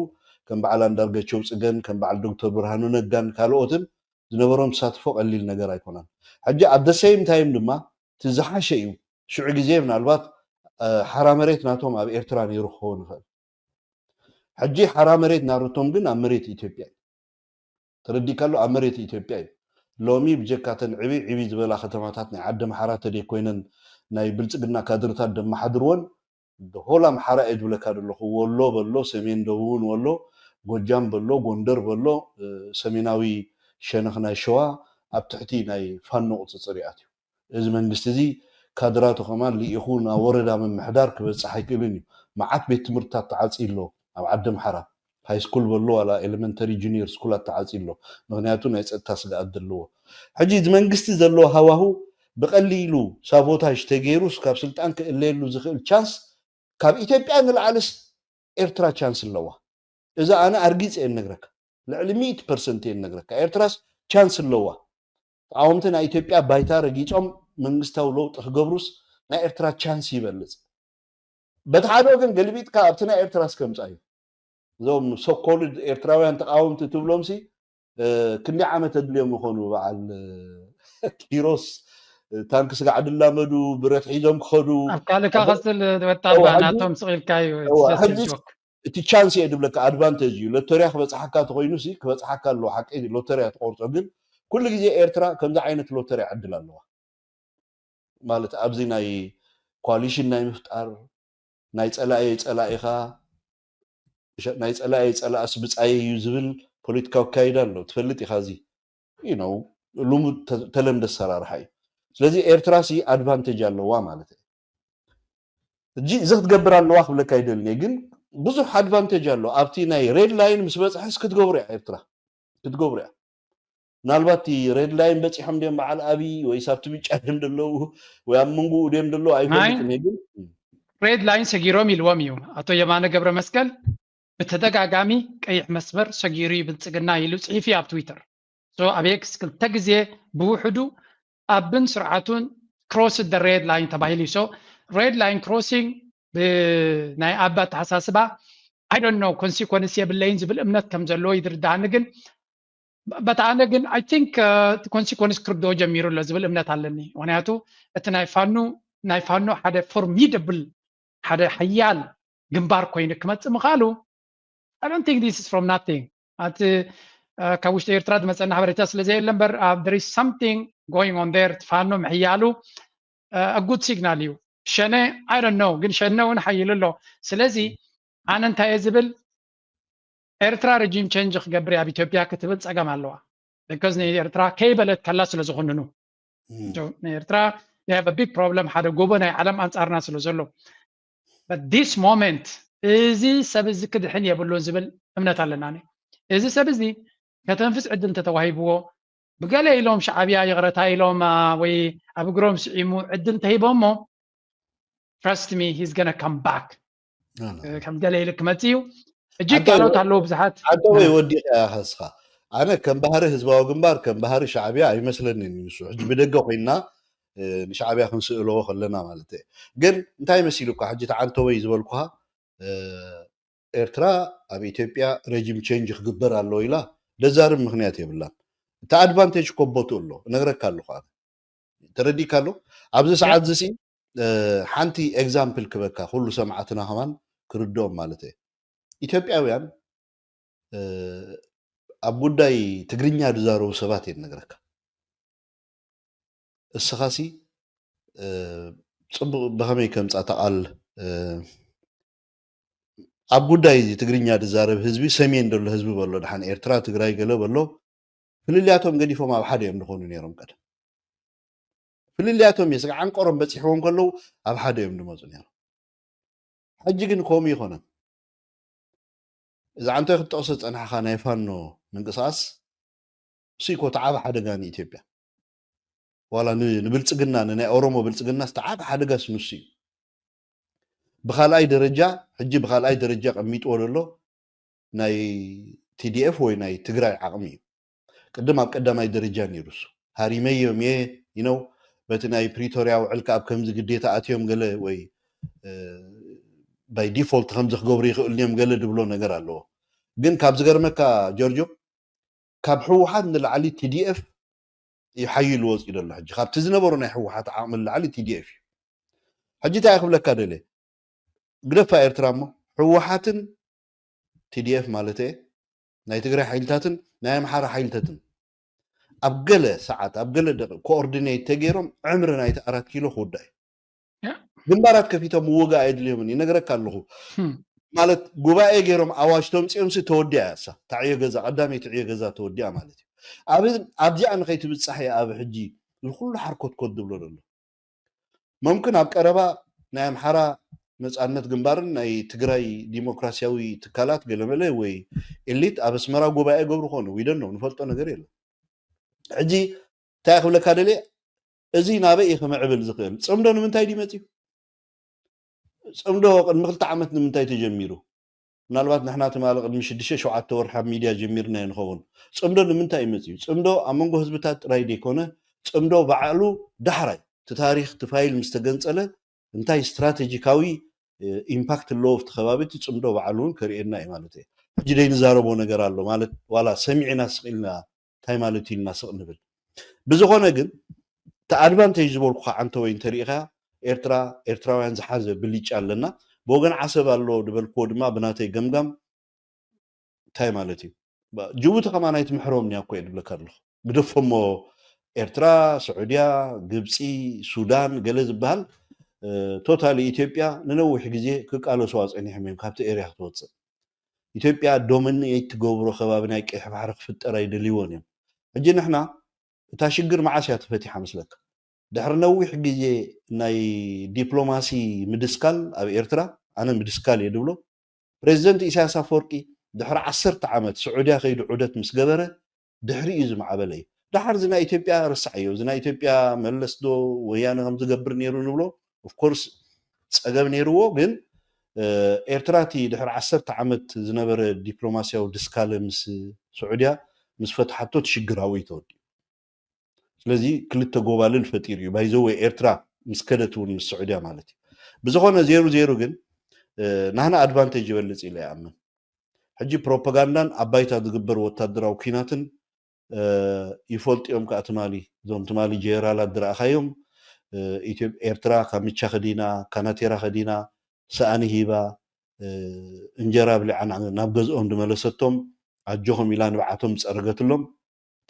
ከም በዓል ኣንዳርጋቸው ፅገን ከም በዓል ዶክተር ብርሃኑ ነጋን ካልኦትን ዝነበሮም ተሳትፎ ቀሊል ነገር ኣይኮነን። ሕጂ ኣደሰይም ታይም ድማ እቲ ዝሓሸ እዩ። ሽዑ ግዜ ምናልባት ሓራ መሬት ናቶም ኣብ ኤርትራ ነይሩ ክኸውን ይኽእል። ሕጂ ሓራ መሬት ናርቶም ግን ኣብ መሬት ኢትዮጵያ እዩ። ተረዲካ ኣሎ ኣብ መሬት ኢትዮጵያ እዩ። ሎሚ ብጀካተን ዕብይ ዕብይ ዝበላ ከተማታት ናይ ዓዲ ኣምሓራ ተደይ ኮይነን ናይ ብልፅግና ካድርታት ደመሓድርወን ሆል ኣምሓራ እየ ዝብለካ ዘለኹ። ወሎ በሎ፣ ሰሜን ደቡብን ወሎ፣ ጎጃም በሎ፣ ጎንደር በሎ፣ ሰሜናዊ ሸነኽ ናይ ሸዋ ኣብ ትሕቲ ናይ ፋኖ ቁፅፅር ይኣትዩ። እዚ መንግስቲ እዚ ካድራቱ ከማን ልኢኹ ናብ ወረዳ ምምሕዳር ክበፅሕ ኣይክእልን እዩ። መዓት ቤት ትምህርትታት ተዓፅዩ ኣሎ ኣብ ዓዲ ኣምሓራ ሃይስኩል በሎ ዋላ ኤሌመንተሪ ጁኒየር ስኩላት ተዓፅዩ ኣሎ። ምክንያቱ ናይ ፀጥታ ስግኣት ዘለዎ ሕጂ እዚ መንግስቲ ዘለዎ ሃዋሁ ብቀሊሉ ሳቦታጅ ተገይሩስ ካብ ስልጣን ክእለየሉ ዝኽእል ቻንስ ካብ ኢትዮጵያ ንላዕልስ ኤርትራ ቻንስ ኣለዋ። እዚ ኣነ ኣርጊፅ እየ ነግረካ ልዕሊ ሚእቲ ፐርሰንት እየ ነግረካ ኤርትራስ ቻንስ ኣለዋ። ተቃወምቲ ናይ ኢትዮጵያ ባይታ ረጊፆም መንግስታዊ ለውጢ ክገብሩስ ናይ ኤርትራ ቻንስ ይበልፅ። በቲ ሓደ ወገን ገልቢጥካ ኣብቲ ናይ ኤርትራ እስከምጻ እዩ። እዞም ሶኮልድ ኤርትራውያን ተቃወምቲ ትብሎም ሲ ክንዲ ዓመት ኣድልዮም ይኾኑ? በዓል ኪሮስ ታንክ ስጋዕ ድላመዱ፣ ብረት ሒዞም ክኸዱ። ኣብ ካልካ ቀጽል። ወጣባ ናቶም ስቕ ኢልካ እዩ። እቲ ቻንስ እየ ድብለካ፣ ኣድቫንቴጅ እዩ። ሎተርያ ክበጽሓካ ተኾይኑ ሲ ክበጽሓካ ኣለዎ። ሓቂ ሎተርያ ትቆርጾ፣ ግን ኩሉ ግዜ ኤርትራ ከምዚ ዓይነት ሎተርያ ዕድል ኣለዋ። ማለት ኣብዚ ናይ ኮሊሽን ናይ ምፍጣር፣ ናይ ጸላእየ ጸላኢኻ፣ ናይ ጸላእየ ጸላእስ ብጻየ እዩ ዝብል ፖለቲካዊ ኣካይዳ ኣሎ። ትፈልጥ ኢኻ፣ እዚ ነው ልሙድ ተለምደ ኣሰራርሓ እዩ። ስለዚ ኤርትራ ሲ ኣድቫንቴጅ ኣለዋ ማለት እዩ። እጂ እዚ ክትገብር ኣለዋ ክብለካ ይደልኒ፣ ግን ብዙሕ ኣድቫንቴጅ ኣሎ። ኣብቲ ናይ ሬድ ላይን ምስ በጽሐስ ክትገብሩ እያ ኤርትራ፣ ክትገብሩ እያ። ምናልባት እቲ ሬድ ላይን በጺሖም ድዮም በዓል ኣብይ ወይ ሳብቲ ብጫ ድዮም ደለዉ ወይ ኣብ መንጎኡ ድዮም ደለዉ ኣይፈልጥን እየ፣ ግን ሬድ ላይን ሰጊሮም ኢልዎም እዩ። ኣቶ የማነ ገብረ መስቀል ብተደጋጋሚ ቀይሕ መስመር ሰጊሩ እዩ ብልጽግና ኢሉ ጽሒፉ እዩ ኣብ ትዊተር። ኣብ ኤክስ ክልተ ግዜ ብውሕዱ ኣብን ስርዓቱን ክሮስ ደ ሬድ ላይን ተባሂሉ እዩ። ሬድ ላይን ክሮሲንግ ብናይ ኣባ ኣተሓሳስባ ኣይ ዶንት ኖ ኮንሲኮንስ የብለይን ዝብል እምነት ከም ዘለዎ ይድርዳኒ፣ ግን በታ ኣነ ግን ኣይ ቲንክ እቲ ኮንሲኮንስ ክርድኦ ጀሚሩ ኣሎ ዝብል እምነት ኣለኒ። ምክንያቱ እቲ ናይ ፋኖ ናይ ፋኖ ሓደ ፎርሚደብል ሓደ ሓያል ግንባር ኮይኑ ክመጽእ ምኻሉ I don't think this is from nothing። ኣቲ ካብ ውሽጢ ኤርትራ ዝመጸና ሓበሬታ ስለ ዘየለ እምበር there is something going on there። ፋኖ ምሕያሉ a good signal እዩ። ሸነ I don't know፣ ግን ሸነ እውን ሓይሉ ኣሎ። ስለዚ ኣነ እንታይ እየ ዝብል፣ ኤርትራ ሬጂም ቸንጅ ክገብር ኣብ ኢትዮጵያ ክትብል ጸገም ኣለዋ። because ንኤርትራ ከይበለት ከላ ስለ ዝኹንኑ ንኤርትራ they have a big problem። ሓደ ጎቦ ናይ ዓለም ኣንጻርና ስለ ዘሎ but this moment እዚ ሰብ እዚ ክድሕን የብሉን ዝብል እምነት ኣለና። እዚ ሰብ እዚ ከተንፍስ ዕድል እንተተዋሂብዎ ብገለ ኢሎም ሻዕብያ ይቕረታ ኢሎም ወይ ኣብ እግሮም ስዒሙ ዕድል እንተሂቦሞ trust me he's gonna come back። ከም ገለ ኢሉ ክመጽእ እዩ። እጅግ ካልኦት ኣለዉ ብዙሓት። ዓንተወይ ወዲቕ ኢኻ እስኻ። ኣነ ከም ባህሪ ህዝባዊ ግንባር ከም ባህሪ ሻዕብያ ኣይመስለንን እዩ ንሱ። ሕጂ ብደገ ኮይንና ንሻዕብያ ክንስእልዎ ከለና ማለት እየ። ግን እንታይ መሲሉካ ሕጂ እቲ ዓንተወይ ዝበልኩኻ፣ ኤርትራ ኣብ ኢትዮጵያ ሬጂም ቸንጅ ክግበር ኣለዎ ኢላ ደዛርብ ምኽንያት የብላን። እቲ ኣድቫንቴጅ እኮ ቦትኡ ኣሎ፣ እነግረካ ኣለኹ ኣነ። ተረዲእካ ኣሎ? ኣብዚ ሰዓት እዚ ሓንቲ ኤግዛምፕል ክበካ፣ ኩሉ ሰማዕትና ከማን ክርድኦም ማለት እየ። ኢትዮጵያውያን ኣብ ጉዳይ ትግርኛ ዝዛረቡ ሰባት እየ እነግረካ። እስኻሲ ጽቡቕ ብኸመይ ከምጻ ተቓል ኣብ ጉዳይ እዚ ትግርኛ ዝዛረብ ህዝቢ ሰሜን ዘሎ ህዝቢ በሎ፣ ደሓን ኤርትራ ትግራይ ገለ በሎ፣ ፍልልያቶም ገዲፎም ኣብ ሓደ እዮም ዝኾኑ ነይሮም። ቀደም ፍልልያቶም እየ ስጋዕ ዓንቀሮም በፂሕዎም ከለዉ ኣብ ሓደ እዮም ዝመፁ ነይሮም። ሕጂ ግን ከምኡ ይኾነን። እዚ ዓንተ ክትጠቕሶ ዝፀናሕኻ ናይ ፋኖ ምንቅስቃስ እሱ እኮ ተዓበ ሓደጋ ንኢትዮጵያ፣ ዋላ ንብልፅግና ንናይ ኦሮሞ ብልፅግና ዝተዓበ ሓደጋስ ንሱ እዩ። ብካልኣይ ደረጃ ሕጂ ብካልኣይ ደረጃ ቀሚጥዎ ዘሎ ናይ ቲዲኤፍ ወይ ናይ ትግራይ ዓቕሚ እዩ። ቅድም ኣብ ቀዳማይ ደረጃ ነይሩ እሱ። ሃሪመዮም እየ you know በቲ ናይ ፕሪቶርያ ውዕል ከኣ ኣብ ከምዚ ግዴታ ኣትዮም ገለ ወይ by default ከምዚ ክገብሩ ይኽእሉ እዮም ገለ ድብሎ ነገር ኣለዎ። ግን ካብ ዝገርመካ ጆርጆ ካብ ህወሓት ንላዕሊ ቲዲኤፍ እዩ ሓይሉ ወፂኡ ዘሎ። ሕጂ ካብቲ ዝነበሩ ናይ ህወሓት ዓቕሚ ንላዕሊ ቲዲኤፍ እዩ። ሕጂ እንታይ ክብለካ ደልየ ግደፋ ኤርትራ እሞ ህወሓትን ቲዲኤፍ ማለት እየ ናይ ትግራይ ሓይልታትን ናይ ኣምሓራ ሓይልታትን ኣብ ገለ ሰዓት ኣብ ገለ ደቂ ኮኦርዲኔት ተገይሮም ዕምሪ ናይቲ ኣራት ኪሎ ክውዳእ እዩ። ግንባራት ከፊቶም ምውጋእ ኣየድልዮምን ይነግረካ ኣለኹ። ማለት ጉባኤ ገይሮም ኣዋጅ ተምፅኦም ሲ ተወዲኣ እያ እሳ ታዕዮ ገዛ ቀዳመይቲ ዕዮ ገዛ ተወዲኣ ማለት እዩ። ኣብዚኣ ንኸይትብፃሕ እየ ኣብ ሕጂ ዝኩሉ ሓርኮትኮት ዝብሎ ዘሎ። መምክን ኣብ ቀረባ ናይ ኣምሓራ ነፃነት ግንባርን ናይ ትግራይ ዲሞክራሲያዊ ትካላት ገለመለ ወይ ኤሊት ኣብ ኣስመራ ጉባኤ ገብሩ ኾኑ ዊደን ነው ንፈልጦ ነገር የለን። ሕጂ እንታይ ክብለካ ደልየ እዚ ናበይ እዩ ክምዕብል ዝኽእል? ፅምዶ ንምንታይ ድዩ መፅዩ? ፅምዶ ቅድሚ ክልተ ዓመት ንምንታይ ተጀሚሩ? ምናልባት ንሕና ትማሊ ቅድሚ ሽዱሽተ ሸውዓተ ወርሒ ኣብ ሚድያ ጀሚርናዮ ንኸውን። ፅምዶ ንምንታይ እዩ መፅዩ? ፅምዶ ኣብ መንጎ ህዝብታት ጥራይ ደይኮነ፣ ፅምዶ ባዕሉ ዳሕራይ እቲ ታሪኽ እቲ ፋይል ምስ ተገንፀለ እንታይ ስትራቴጂካዊ ኢምፓክት ኣለዎ ኣብቲ ከባቢ፣ እቲ ፅምዶ ባዕሉ እውን ከርእየና እዩ ማለት እዩ። ሕጂ ደይ ንዛረቦ ነገር ኣሎ ማለት ዋላ ሰሚዕና ስቕ ኢልና እንታይ ማለት እዩ ኢልና ስቕ ንብል። ብዝኾነ ግን እቲ ኣድቫንቴጅ ዝበልኩኻ ዓንተ ወይ እንተሪኢኻ ኤርትራ ኤርትራውያን ዝሓዘ ብልጫ ኣለና። ብወገን ዓሰብ ኣሎ ዝበልክዎ ድማ ብናተይ ገምጋም እንታይ ማለት እዩ? ጅቡቲ ከማን ኣይትምሕሮም እያ እኮ እየ ዝብለካ ኣለኹ። ግደፎሞ ኤርትራ፣ ስዑድያ፣ ግብፂ፣ ሱዳን ገለ ዝበሃል ቶታሊ ኢትዮጵያ ንነዊሕ ግዜ ክቃለሱ ኣፀኒሖም እዮም ካብቲ ኤርያ ክትወፅእ። ኢትዮጵያ ዶሚኔት ትገብሮ ከባቢ ናይ ቀይሕ ባሕሪ ክፍጠር ኣይደልይዎን እዮም። ሕጂ ንሕና እታ ሽግር መዓስ እያ ተፈቲሓ መስለካ? ድሕሪ ነዊሕ ግዜ ናይ ዲፕሎማሲ ምድስካል ኣብ ኤርትራ፣ ኣነ ምድስካል እየ ድብሎ፣ ፕሬዚደንት ኢሳያስ ኣፈወርቂ ድሕሪ ዓሰርተ ዓመት ስዑድያ ከይዱ ዑደት ምስ ገበረ ድሕሪ እዩ ዝማዕበለ እዩ። ደሓር እዚ ናይ ኢትዮጵያ ረሳዕ እዩ። እዚ ናይ ኢትዮጵያ መለስ ዶ ወያነ ከም ዝገብር ነይሩ ንብሎ ኦፍኮርስ ጸገም ነይርዎ፣ ግን ኤርትራ እቲ ድሕሪ ዓሰርተ ዓመት ዝነበረ ዲፕሎማሲያዊ ድስካለ ምስ ስዑድያ ምስ ፈትሓቶ እቲ ሽግር ኣብኡ እዩ ተወዲኡ። ስለዚ ክልተ ጎባልል ፈጢሩ እዩ ባይዘወ ኤርትራ ምስ ከደት እውን ምስ ስዑድያ ማለት እዩ። ብዝኾነ ዜሩ ዜሩ ግን ናህና ኣድቫንቴጅ ይበልፅ ኢለ ይኣምን። ሕጂ ፕሮፓጋንዳን ኣብ ባይታ ዝግበር ወታደራዊ ኲናትን ይፈልጡ እዮም ከዓ ትማሊ እዞም ትማሊ ጀነራላት ዝረኣኻዮም። ኤርትራ ካብ ምቻ ከዲና ካናቴራ ከዲና ሰኣኒ ሂባ እንጀራ ብሊዓ ናብ ገዝኦም ዝመለሰቶም ኣጆኹም ኢላ ንብዓቶም ዝፀረገትሎም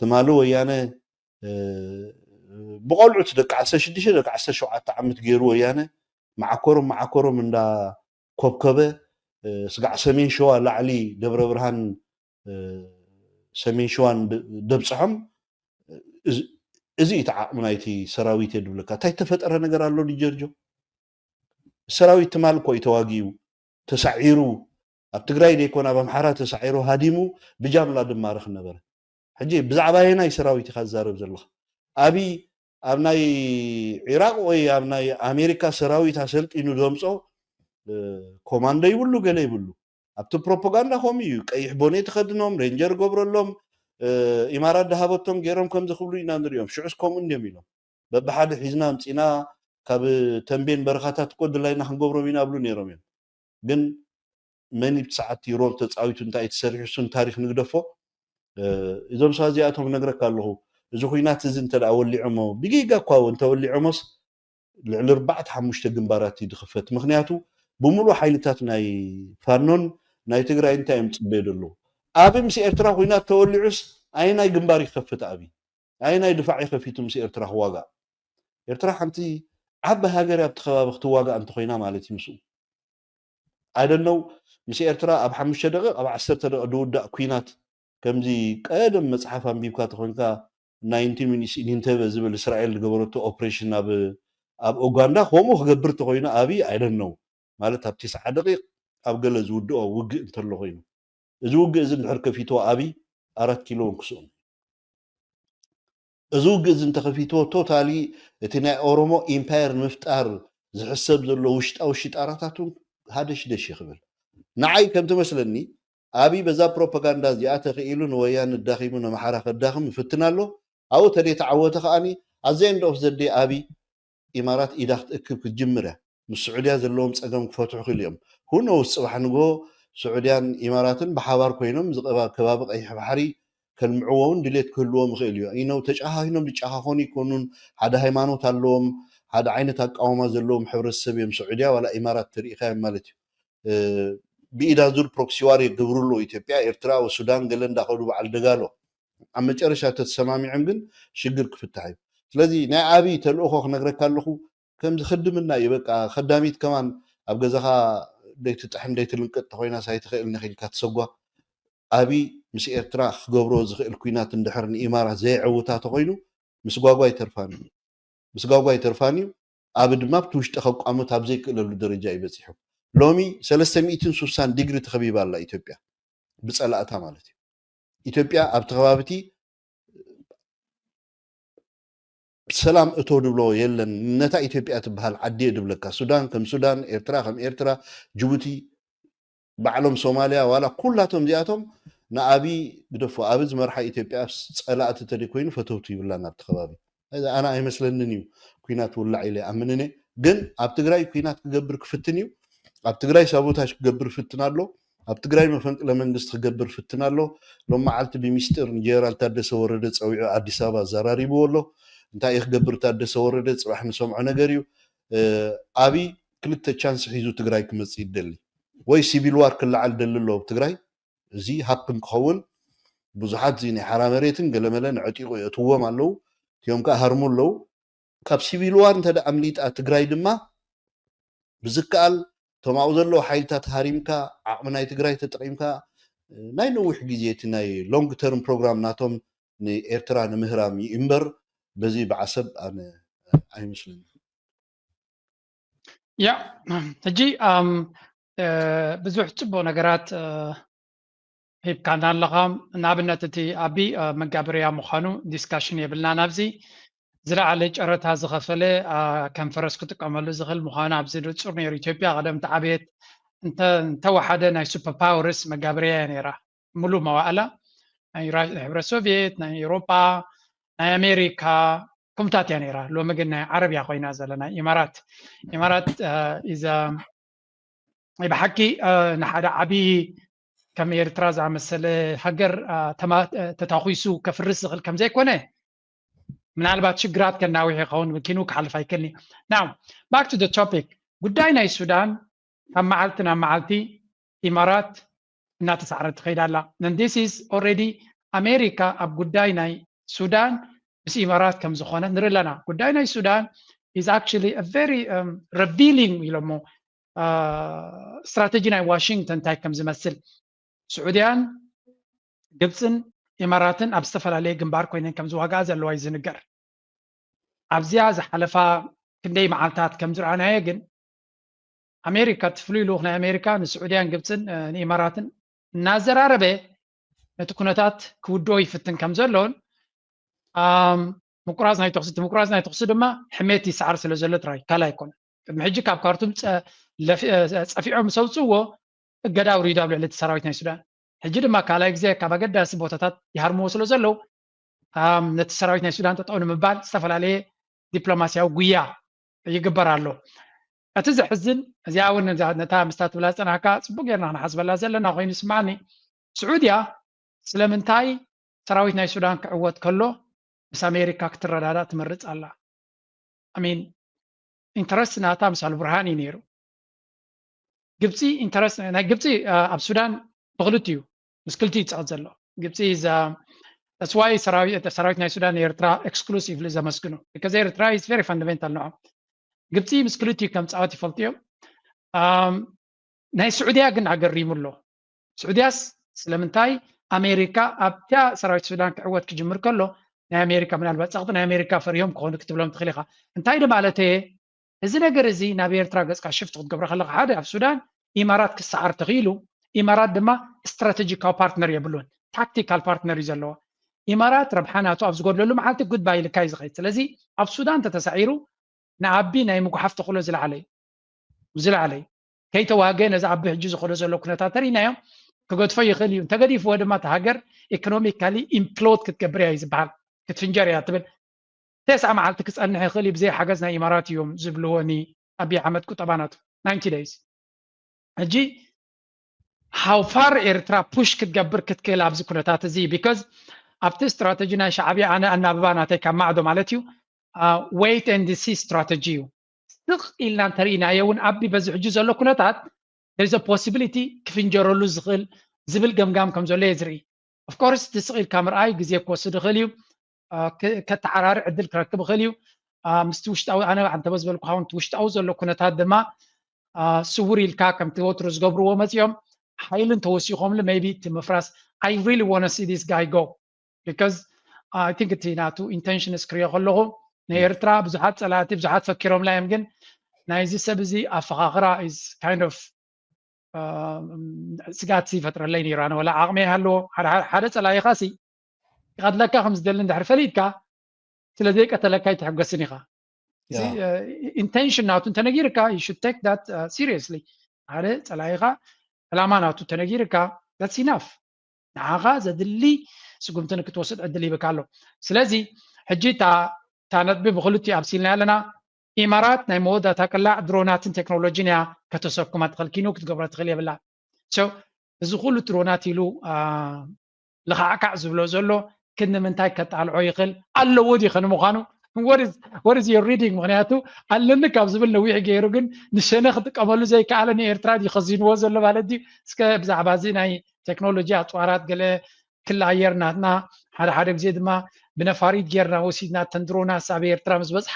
ትማሊ ወያነ ብቆልዑት ደቂ ዓሰርተ ሽዱሽተ ደቂ ዓሰርተ ሸውዓተ ዓመት ገይሩ ወያነ መዓኮሮም መዓኮሮም እንዳ ኮብከበ ስጋዕ ሰሜን ሸዋ ላዕሊ ደብረ ብርሃን ሰሜን ሸዋን ደብፅሖም። እዚ እቲ ዓቕሚ ናይቲ ሰራዊት የድብለካ እንታይ ተፈጠረ ነገር ኣሎ ጀርጆ? ሰራዊት ትማል እኮ እዩ ተዋጊኡ ተሳዒሩ ኣብ ትግራይ ዘይኮነ ኣብ ኣምሓራ ተሳዒሩ ሃዲሙ ብጃምላ ድማረኽ ነበረ። ሕጂ ብዛዕባ የናይ ሰራዊት ኢኻ ዝዛረብ ዘለኻ? ኣብይ ኣብ ናይ ዒራቅ ወይ ኣብ ናይ ኣሜሪካ ሰራዊት ኣሰልጢኑ ዘምፆ ኮማንዶ ይብሉ ገለ ይብሉ። ኣብቲ ፕሮፓጋንዳ ከምኡ እዩ። ቀይሕ ቦኔ ተኸድኖም ሬንጀር ገብረሎም ኢማራት ድሃበቶም ገይሮም ከምዚ ክብሉ ኢና ንሪኦም። ሽዑስ ከምኡ እንዲዮም ኢሎም በብሓደ ሒዝና ኣምፂና ካብ ተንቤን በረኻታት እኮ ድላይና ክንገብሮም ኢና ብሉ ነይሮም እዮም። ግን መን ብሰዓት ሮል ተፃዊቱ እንታይ ተሰሪሑ እሱን ታሪክ ንግደፎ። እዞም ሰባት እዚኣቶም ነግረካ ኣለኹ። እዚ ኩናት እዚ እንተ ወሊዖሞ ብጌጋ እኳ እንተወሊዖሞስ ልዕሊ ኣርባዕተ ሓሙሽተ ግንባራት እዩ ዝኽፈት። ምክንያቱ ብምሉእ ሓይልታት ናይ ፋኖን ናይ ትግራይ እንታይ እዮም ፅበዩ ዘለዉ? ኣብ ምስ ኤርትራ ኩናት ተወሊዑስ ኣይናይ ግንባር ይኸፍት? ኣብ ኣይናይ ድፋዕ ይኸፊቱ ምስ ኤርትራ ክዋጋእ? ኤርትራ ሓንቲ ዓቢ ሃገር ኣብቲ ከባቢ ክትዋጋእ እንተኮይና ማለት እዩ ምስኡ ኣይደነው ምስ ኤርትራ ኣብ ሓሙሽተ ደቂቕ ኣብ ዓሰርተ ደቂቕ ዝውዳእ ኩናት ከምዚ ቀደም መፅሓፍ ኣንቢብካ ተኮንካ ናይንቲን ሚኒትስ ኢን ኢንተበ ዝብል እስራኤል ዝገበረቶ ኦፕሬሽን ኣብ ኣብ ኡጋንዳ ከምኡ ክገብር ተኮይኑ ኣብይ ኣይደነው ማለት ኣብ ቴስዓ ደቂቕ ኣብ ገለ ዝውድኦ ውግእ እንተሎ ኮይኑ እዚ ውግእ እዚ እንድሕር ከፊትዎ ኣብይ ኣራት ኪሎ እውን ክስእኑ እዚ ውግእ እዚ እንተኸፊትዎ ቶታሊ እቲ ናይ ኦሮሞ ኢምፓየር ንምፍጣር ዝሕሰብ ዘሎ ውሽጣዊ ሽጣራታት እውን ሃደሽደሽ ይኽብል። ንዓይ ከም ትመስለኒ ኣብይ በዛ ፕሮፓጋንዳ እዚኣ ተኽኢሉ ንወያነ ኣዳኺሙ ነምሓራ ከዳኽም ይፍትን ኣሎ። ኣብኡ ተደይተዓወተ ከኣኒ ኣዘ ኤንድ ኦፍ ዘደይ ኣብይ ኢማራት ኢዳ ክትእክብ ክትጅምር እያ። ምስ ስዑድያ ዘለዎም ፀገም ክፈትሑ ክኢሉ እዮም። ሁኖውስ ፅባሕ ንግሆ ስዑድያን ኢማራትን ብሓባር ኮይኖም ዝቐባ ከባቢ ቀይሕ ባሕሪ ከልምዕዎ እውን ድሌት ክህልዎም ይኽእል እዩ። ኢነው ተጨኻኺኖም ዝጨኻኾኑ ይኮኑን ሓደ ሃይማኖት ኣለዎም ሓደ ዓይነት ኣቃውማ ዘለዎም ሕብረተሰብ እዮም። ስዑድያ ዋላ ኢማራት ተሪኢኻዮም ማለት እዩ። ብኢዳ ዙር ፕሮክሲ ዋር የገብሩ ኣለዉ። ኢትዮጵያ፣ ኤርትራ፣ ሱዳን ገለ እንዳኸዱ በዓል ደጋሎ ኣብ መጨረሻ ተተሰማሚዖም ግን ሽግር ክፍታሕ እዩ። ስለዚ ናይ ኣብይ ተልእኾ ክነግረካ ኣለኹ ከምዚ ክድምና እዩ። በቃ ከዳሚት ከማን ኣብ ገዛኻ ደይትጥሕን ደይትልንቅጥ ተኮይና ሳይትኽእል ነኺልካ ትሰጓ። ኣብይ ምስ ኤርትራ ክገብሮ ዝኽእል ኩናት እንድሕር ንኢማራት ዘየዕውታ ተኮይኑ ምስጓጓ ኣይተርፋን እዩ። ምስጋጓ ኣይተርፋን እዩ። ኣብ ድማ ኣብቲ ውሽጢ ከቋምት ኣብ ዘይክእለሉ ደረጃ እዩ በፂሑ። ሎሚ ሰለስተ ሚእትን ሱሳን ዲግሪ ተኸቢባ ኣላ ኢትዮጵያ ብፀላእታ ማለት እዩ። ኢትዮጵያ ኣብቲ ከባቢ እቲ ሰላም እቶ ድብሎ የለን። ነታ ኢትዮጵያ ትበሃል ዓዲ እየ ድብለካ። ሱዳን ከም ሱዳን፣ ኤርትራ ከም ኤርትራ፣ ጅቡቲ ባዕሎም ሶማልያ ዋላ ኩላቶም እዚኣቶም ንኣብይ ግደፎ። ኣብ ዝመርሓ ኢትዮጵያ ጸላእቲ ተደይ ኮይኑ ፈተውቲ ይብላን ኣብቲ ከባቢ። ኣነ ኣይመስለንን እዩ ኩናት ውላዕ ኢለ ኣምንን እየ። ግን ኣብ ትግራይ ኩናት ክገብር ክፍትን እዩ። ኣብ ትግራይ ሳቦታጅ ክገብር ፍትን ኣሎ። ኣብ ትግራይ መፈንቅለ መንግስቲ ክገብር ፍትን ኣሎ። ሎም መዓልቲ ብሚስጥር ንጀነራል ታደሰ ወረደ ፀዊዑ ኣዲስ ኣበባ ኣዘራሪብዎ ኣሎ። እንታይ እዩ ክገብር ታደሰ ወረደ? ፅባሕ ንሰምዖ ነገር እዩ። ኣብይ ክልተ ቻንስ ሒዙ ትግራይ ክመፅእ ይደሊ። ወይ ሲቪል ዋር ክለዓል ደሊ ኣሎ ኣብ ትግራይ። እዚ ሃፕን ክኸውን ብዙሓት እዚ ናይ ሓራ መሬትን ገለመለን ዕጢቑ የእትዎም ኣለዉ። እቲኦም ከዓ ሃርሙ ኣለዉ። ካብ ሲቪል ዋር እንተ ኣምሊጣ ትግራይ ድማ ብዝከኣል እቶም ኣብኡ ዘለዉ ሓይልታት ሃሪምካ ዓቕሚ ናይ ትግራይ ተጠቒምካ ናይ ነዊሕ ግዜ እቲ ናይ ሎንግ ተርም ፕሮግራም ናቶም ንኤርትራ ንምህራም እዩ እምበር በዚ ብዓሰብ ኣነ ኣይመስለኒ። ያ ሕጂ ብዙሕ ፅቡቅ ነገራት ሂብካና ኣለኻ። ንኣብነት እቲ ኣቢ መጋበርያ ምዃኑ ዲስካሽን የብልና ናብዚ ዝለዓለ ጨረታ ዝኸፈለ ከም ፈረስ ክጥቀመሉ ዝኽእል ምዃኑ ኣብዚ ንፁር ነይሩ። ኢትዮጵያ ቀደም ተዓብየት እንተወሓደ ናይ ሱፐር ፓወርስ መጋበርያ እያ ነይራ። ሙሉእ መዋእላ ናይ ህብረት ሶቪየት፣ ናይ ኤውሮጳ፣ ናይ ኣሜሪካ ከምታት እያ ነይራ። ሎሚ ግን ናይ ዓረብ እያ ኮይና ዘላ፣ ናይ ኢማራት። ኢማራት ኢዛ ናይ ብሓቂ ንሓደ ዓብዪ ከም ኤርትራ ዝኣመሰለ ሃገር ተታኹሱ ከፍርስ ዝኽእል ከምዘይኮነ ምናልባት ሽግራት ከናውሕ ይኸውን፣ ምኪኑ ክሓልፍ ኣይክእልን እዩ። Now back to the topic፣ ጉዳይ ናይ ሱዳን ካብ መዓልቲ ናብ መዓልቲ ኢማራት እናተሳዕረት ትኸይድ ኣላ። And this is already ኣሜሪካ ኣብ ጉዳይ ናይ ሱዳን ምስ ኢማራት ከም ዝኾነ ንርኢ ኣለና። ጉዳይ ናይ ሱዳን is actually a very revealing ኢሎሞ ስትራተጂ ናይ ዋሽንግተን እንታይ ከም ዝመስል። ስዑድያን ግብፅን ኢማራትን ኣብ ዝተፈላለየ ግንባር ኮይነን ከም ዝዋጋኣ ዘለዋ እዩ ዝንገር። ኣብዚኣ ዝሓለፋ ክንደይ መዓልታት ከም ዝረኣናዮ ግን ኣሜሪካ እቲ ፍሉይ ልኡኽ ናይ ኣሜሪካ ንስዑድያን ግብፅን ንኢማራትን እናዘራረበ ነቲ ኩነታት ክውድኦ ይፍትን ከም ዘሎን ምቁራፅ ናይ ተኩሲ ምቁራፅ ናይ ተኩሲ ድማ ሕሜት ይሰዓር ስለ ዘሎ ጥራይ ካልእ ኣይኮነን። ቅድሚ ሕጂ ካብ ካርቱም ፀፊዖም ምስ ኣውፅእዎ እገዳ ኣውሪዱ ኣብ ልዕሊ እቲ ሰራዊት ናይ ሱዳን። ሕጂ ድማ ካልኣይ ግዜ ካብ ኣገዳሲ ቦታታት ይሃርምዎ ስለ ዘለዉ ነቲ ሰራዊት ናይ ሱዳን ጠጠው ንምባል ዝተፈላለየ ዲፕሎማሲያዊ ጉያ ይግበር ኣሎ። እቲ ዘሕዝን እዚኣ እውን ነታ ምስታ ትብላ ዝፀናሕካ ፅቡቅ ጌርና ክንሓስበላ ዘለና ኮይኑ ይስማዓኒ። ስዑድያ ስለምንታይ ሰራዊት ናይ ሱዳን ክዕወት ከሎ ምስ ኣሜሪካ ክትረዳዳእ ትመርፅ ኣላ? I mean interest ናታ ምስ ኣልቡርሃን እዩ ነይሩ። ግብፂ interest ናይ ግብፂ ኣብ ሱዳን ብክልቲኡ ምስ ክልቲኡ ይፃወት ዘሎ። ግብፂ that's why ሰራዊት ናይ ሱዳን ኤርትራ exclusively ዘመስግኑ because ኤርትራ is very fundamental ንዖም። ግብፂ ምስ ክልቲኡ ከም ፃወት ይፈልጡ እዮም። ናይ ስዑድያ ግን ኣገሪሙ ኣሎ። ስዑድያስ ስለምንታይ ኣሜሪካ ኣብታ ሰራዊት ሱዳን ክዕወት ክጅምር ከሎ ናይ ኣሜሪካ ምናልባት ፀቕጢ ናይ ኣሜሪካ ፈሪሆም ክኾኑ ክትብሎም ትኽእል ኢኻ። እንታይ ማለት እየ እዚ ነገር እዚ ናብ ኤርትራ ገፅካ ሽፍት ክትገብሮ ከለካ ሓደ ኣብ ሱዳን ኢማራት ክሰዓር ተኽኢሉ። ኢማራት ድማ ስትራቴጂካዊ ፓርትነር የብሉን፣ ታክቲካል ፓርትነር እዩ ዘለዎ። ኢማራት ረብሓ ናቱ ኣብ ዝጎድለሉ መዓልቲ ጉድባይ ኢልካ እዩ ዝኸይድ። ስለዚ ኣብ ሱዳን ተተሳዒሩ ንኣቢ ናይ ምጉሓፍ ተኽእሎ ዝለዓለ እዩ። ዝለዓለ እዩ። ከይተዋገ ነዚ ኣቢ ሕጂ ዝኸዶ ዘሎ ኩነታት ተሪእናዮ ክገድፎ ይኽእል እዩ። እንተገዲፍዎ ድማ እቲ ሃገር ኢኮኖሚካሊ ኢምፕሎድ ክትገብር እያ እዩ ዝበሃል። ክትፍንጀር እያ ትብል። ተስዓ መዓልቲ ክፀንሕ ይኽእል እዩ ብዘይ ሓገዝ ናይ ኢማራት እዮም ዝብልዎ ኒ ኣቢ ኣሕመድ ቁጠባ ናቱ ናይንቲ ደይስ። ሕጂ how far ኤርትራ ፑሽ ክትገብር ክትክእል ኣብዚ ኩነታት እዚ because ኣብቲ ስትራተጂ ናይ ሻዕብያ ኣነ ኣናብባ ናተይ ካብ ማዕዶ ማለት እዩ wait and see ስትራተጂ እዩ። ስቕ ኢልና እንተርኢናዮ እውን ኣቢ በዚ ሕጂ ዘሎ ኩነታት there's a possibility ክፍንጀረሉ ዝኽእል ዝብል ገምጋም ከም ዘሎ እየ ዝርኢ። Of course እቲ ስቕ ኢልካ ምርኣይ ግዜ ክወስድ ይኽእል እዩ። ከተዓራርዕ ዕድል ክረክብ ይኽእል እዩ። ምስቲ ውሽጣዊ ኣነ ኣንተበ ዝበልኩ ውን እቲ ውሽጣዊ ዘሎ ኩነታት ድማ ስውር ኢልካ ከምቲ ወትሩ ዝገብርዎ መፂኦም ሓይልን ተወሲኾምሉ maybe እቲ ምፍራስ I really wanna see this guy go because I think እቲ ናቱ intentions ክሪኦ ከለኹ ናይ ኤርትራ ብዙሓት ፀላእቲ ብዙሓት ፈኪሮምላ እዮም ግን ናይዚ ሰብ እዚ ኣፈኻኽራ is kind of ስጋት ይፈጥረለይ ነይሩ። ኣነ ወላ ዓቕሚ ይሃለዎ ሓደ ፀላኢኻ ሲ ይቐትለካ ከም ዝደሊ እንድሕር ፈሊጥካ ስለ ዘይቀተለካ ኣይትሕጎስን ኢኻ። እዚ intention ናቱ እንተነጊርካ you should take that seriously። ሓደ ፀላኢኻ ዕላማ ናቱ እንተነጊርካ that's enough። ንዓኻ ዘድሊ ስጉምቲ ንክትወስድ ዕድል ይብካ ኣሎ። ስለዚ ሕጂ እታ ነጥቢ ብክልቲኡ ኣብሲልና ኣለና። ኢማራት ናይ መወዳእታ ቅላዕ ድሮናትን ቴክኖሎጂን እያ ከተሰኩማ ትኽእል፣ ኪኖ ክትገብሮ ትኽእል የብላ። So እዚ ኩሉ ድሮናት ኢሉ ልኻዕካዕ ዝብሎ ዘሎ ክንዲ ምንታይ ከጣልዖ ይኽእል ኣለዎ ድዩ ከ ንምዃኑ? What is your reading? ምኽንያቱ ኣለኒ ካብ ዝብል ነዊሕ ገይሩ፣ ግን ንሸነ ክጥቀመሉ ዘይከኣለ ንኤርትራ ድዩ ከዚንዎ ዘሎ ማለት ድዩ? እስከ ብዛዕባ እዚ ናይ ቴክኖሎጂ ኣፅዋራት ገለ ክሊ ኣየር ናትና ሓደ ሓደ ግዜ ድማ ብነፋሪት ጌርና ወሲድና ተን ድሮናት ኣብ ኤርትራ ምስ በፅሓ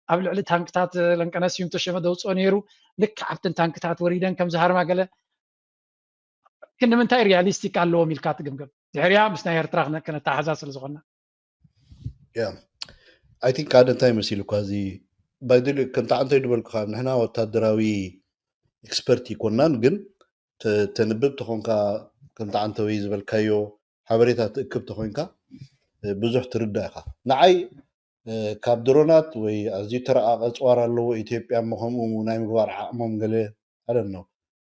ኣብ ልዕሊ ታንክታት ለንቀነ ስዩም ተሸመ ደውፅኦ ነይሩ። ልክዕ ኣብተን ታንክታት ወሪደን ከም ዝሃርማ ገለ ክንዲ ምንታይ ሪያሊስቲክ ኣለዎም ኢልካ ትግምግም? ድሕሪያ ምስ ናይ ኤርትራ ክነ- ክነተሓዛ ስለ ዝኾንና። Yeah. I think ሓደ እንታይ መሲሉካ እዚ ባይደል ከምታ ዓንተይ ዝበልኩኻ ንሕና ወታደራዊ ኤክስፐርት ይኮናን፣ ግን ተ- ተንብብ ተኾንካ ከምታ ዓንተወይ ዝበልካዮ ሓበሬታ ትእክብ ተኾይንካ ብዙሕ ትርዳእ ኢኻ። ንዓይ ካብ ድሮናት ወይ ኣዝዩ ተረቃቀ ኣፅዋር ኣለዎ ኢትዮጵያ እሞ ከምኡ ናይ ምግባር ዓቕሞም ገለ ኣለኖ።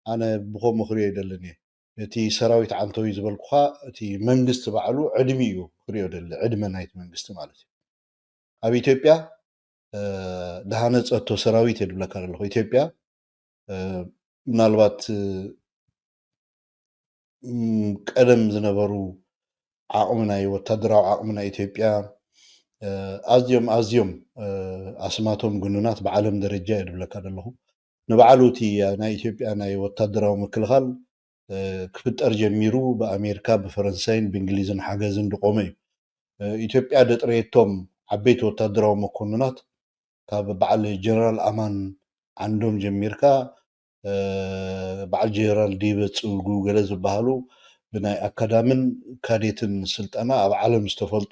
ኣነ ብኸምኡ ክሪኦ ይደልን እየ። እቲ ሰራዊት ዓንተዊ ዝበልኩኻ እቲ መንግስቲ ባዕሉ ዕድሚ እዩ ክሪኦ ደሊ፣ ዕድመ ናይቲ መንግስቲ ማለት እዩ። ኣብ ኢትዮጵያ ዝሃነፀቶ ሰራዊት እየ ዝብለካ ዘለኹ። ኢትዮጵያ ምናልባት ቀደም ዝነበሩ ዓቕሚ ናይ ወታደራዊ ዓቕሚ ናይ ኢትዮጵያ ኣዝዮም ኣዝዮም ኣስማቶም ግኑናት ብዓለም ደረጃ እየ ዝብለካ ዘለኹ። ንባዕሉ እቲ ናይ ኢትዮጵያ ናይ ወታደራዊ ምክልኻል ክፍጠር ጀሚሩ ብኣሜሪካ ብፈረንሳይን ብእንግሊዝን ሓገዝን ዝቆመ እዩ። ኢትዮጵያ ደጥረየቶም ዓበይቲ ወታደራዊ መኮንናት ካብ በዓል ጀነራል ኣማን ዓንዶም ጀሚርካ በዓል ጀነራል ዲበ ፅጉ ገለ ዝበሃሉ ብናይ ኣካዳምን ካዴትን ስልጠና ኣብ ዓለም ዝተፈልጡ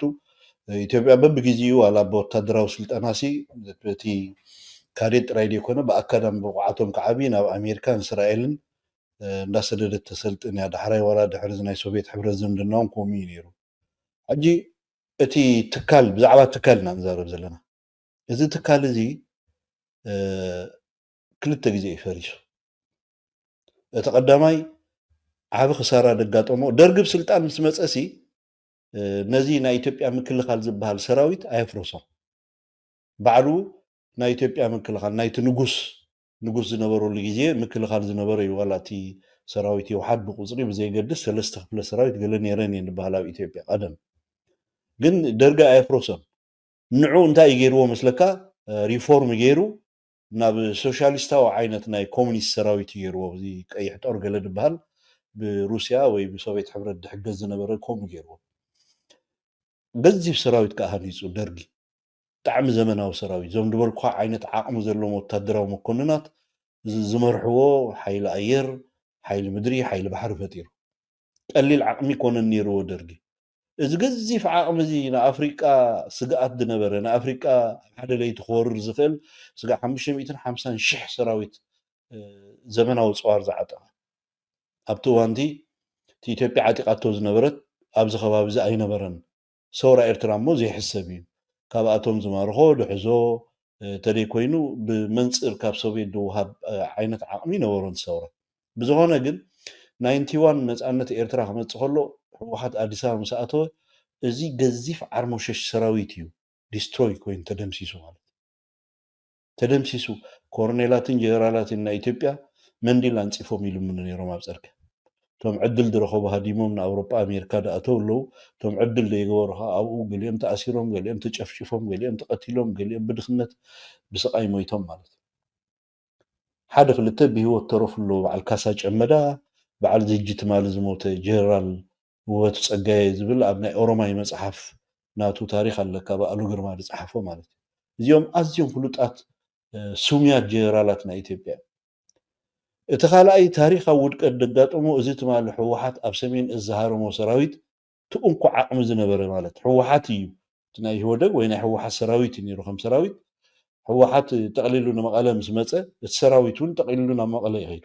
ኢትዮጵያ በብግዜኡ ዋላ ብወታደራዊ ስልጠና ሲ እቲ ካዴት ጥራይ ዘይኮነ ብኣካዳሚ ብቕዓቶም ክዓብይ ናብ ኣሜሪካን እስራኤልን እንዳሰደደት ተሰልጥን እያ። ዳሕራይ ዋላ ድሕሪ ናይ ሶቪየት ሕብረት ዝምድናውን ከምኡ እዩ ነይሩ። ሕጂ እቲ ትካል ብዛዕባ ትካል ኢና ንዛረብ ዘለና። እዚ ትካል እዚ ክልተ ግዜ እዩ ፈሪሱ። እቲ ቀዳማይ ዓቢ ክሳራ ደጋጠሞ ደርጊ ብስልጣን ምስ መፀሲ ነዚ ናይ ኢትዮጵያ ምክልኻል ዝበሃል ሰራዊት ኣየፍረሶም። ባዕሉ ናይ ኢትዮጵያ ምክልኻል ናይቲ ንጉስ ንጉስ ዝነበረሉ ግዜ ምክልኻል ዝነበረ እዩ። ዋላ እቲ ሰራዊት ህወሓት ብቁፅሪ ብዘይገድስ ሰለስተ ክፍለ ሰራዊት ገለ ነይረን እየን ዝበሃል ኣብ ኢትዮጵያ ቀደም። ግን ደርጊ ኣየፍረሶም። ንዑ እንታይ እዩ ገይርዎ መስለካ? ሪፎርም ገይሩ ናብ ሶሻሊስታዊ ዓይነት ናይ ኮሚኒስት ሰራዊት እዩ ገይርዎ። እዚ ቀይሕ ጦር ገለ ዝበሃል ብሩስያ ወይ ብሶቪየት ሕብረት ዝሕገዝ ዝነበረ ከምኡ ገይርዎ። ገዚፍ ሰራዊት ከዓ ሃኒፁ ደርጊ። ብጣዕሚ ዘመናዊ ሰራዊት፣ እዞም ዝበልኩኻ ዓይነት ዓቕሚ ዘለዎም ወታደራዊ መኮንናት ዝመርሕዎ ሓይሊ ኣየር፣ ሓይሊ ምድሪ፣ ሓይሊ ባሕሪ ፈጢሩ። ቀሊል ዓቕሚ ኮነን ነይርዎ ደርጊ። እዚ ገዚፍ ዓቕሚ እዚ ንኣፍሪቃ ስግኣት ዝነበረ፣ ንኣፍሪቃ ኣብ ሓደ ለይቲ ክወርር ዝኽእል ስጋዕ ሓሙሽተ ሚእትን ሓምሳን ሽሕ ሰራዊት ዘመናዊ ፀዋር ዝዓጠቐ። ኣብቲ እዋንቲ እቲ ኢትዮጵያ ዓጢቓቶ ዝነበረት ኣብዚ ከባቢ እዚ ኣይነበረን። ሰውራ ኤርትራ እሞ ዘይሕሰብ እዩ። ካብኣቶም ዝማርኾ ዝሕዞ ተደይኮይኑ ብመንፅር ካብ ሶቪየት ዝወሃብ ዓይነት ዓቕሚ ነበሮን ሰውራ። ብዝኾነ ግን ናይንቲ ዋን ነፃነት ኤርትራ ክመፅእ ከሎ ህወሓት ኣዲስ ኣበባ ምስ ኣተወ እዚ ገዚፍ ዓርሞሸሽ ሰራዊት እዩ ዲስትሮይ ኮይኑ ተደምሲሱ ማለት እዩ። ተደምሲሱ። ኮርኔላትን ጀነራላትን ናይ ኢትዮጵያ መንዲል ኣንፂፎም ይልምኑ ነይሮም ኣብ ፅርግያ። እቶም ዕድል ዝረኸቡ ሃዲሞም ንኣውሮጳ ኣሜሪካ ዝኣተው ኣለዉ። እቶም ዕድል ዘይገበሩ ከዓ ኣብኡ ገሊኦም ተኣሲሮም፣ ገሊኦም ተጨፍጭፎም፣ ገሊኦም ተቐቲሎም፣ ገሊኦም ብድኽነት ብስቓይ ሞይቶም ማለት እዩ። ሓደ ክልተ ብህይወት ተረፉ ኣለዉ። በዓል ካሳ ጨመዳ፣ በዓል ዝጂ ትማሊ ዝሞተ ጀነራል ውበቱ ጸጋየ ዝብል ኣብ ናይ ኦሮማይ መጽሓፍ ናቱ ታሪኽ ኣለካ ብኣሉ ግርማ ዝጸሓፎ ማለት እዩ። እዚኦም ኣዝዮም ፍሉጣት ስሙያት ጀነራላት ናይ ኢትዮጵያ እዮም። እቲ ካልኣይ ታሪኻዊ ውድቀት ዘጋጠሞ እዚ ትማሊ ህወሓት ኣብ ሰሜን እዝ ዝሃረሞ ሰራዊት እቲ እንኮ ዓቕሚ ዝነበረ ማለት ህወሓት እዩ። እቲ ናይ ኢህወደግ ወይ ናይ ህወሓት ሰራዊት እዩ ነይሩ ከም ሰራዊት። ህወሓት ጠቕሊሉ ንመቐለ ምስ መፀ እቲ ሰራዊት እውን ጠቕሊሉ ናብ መቐለ ይኸይዱ።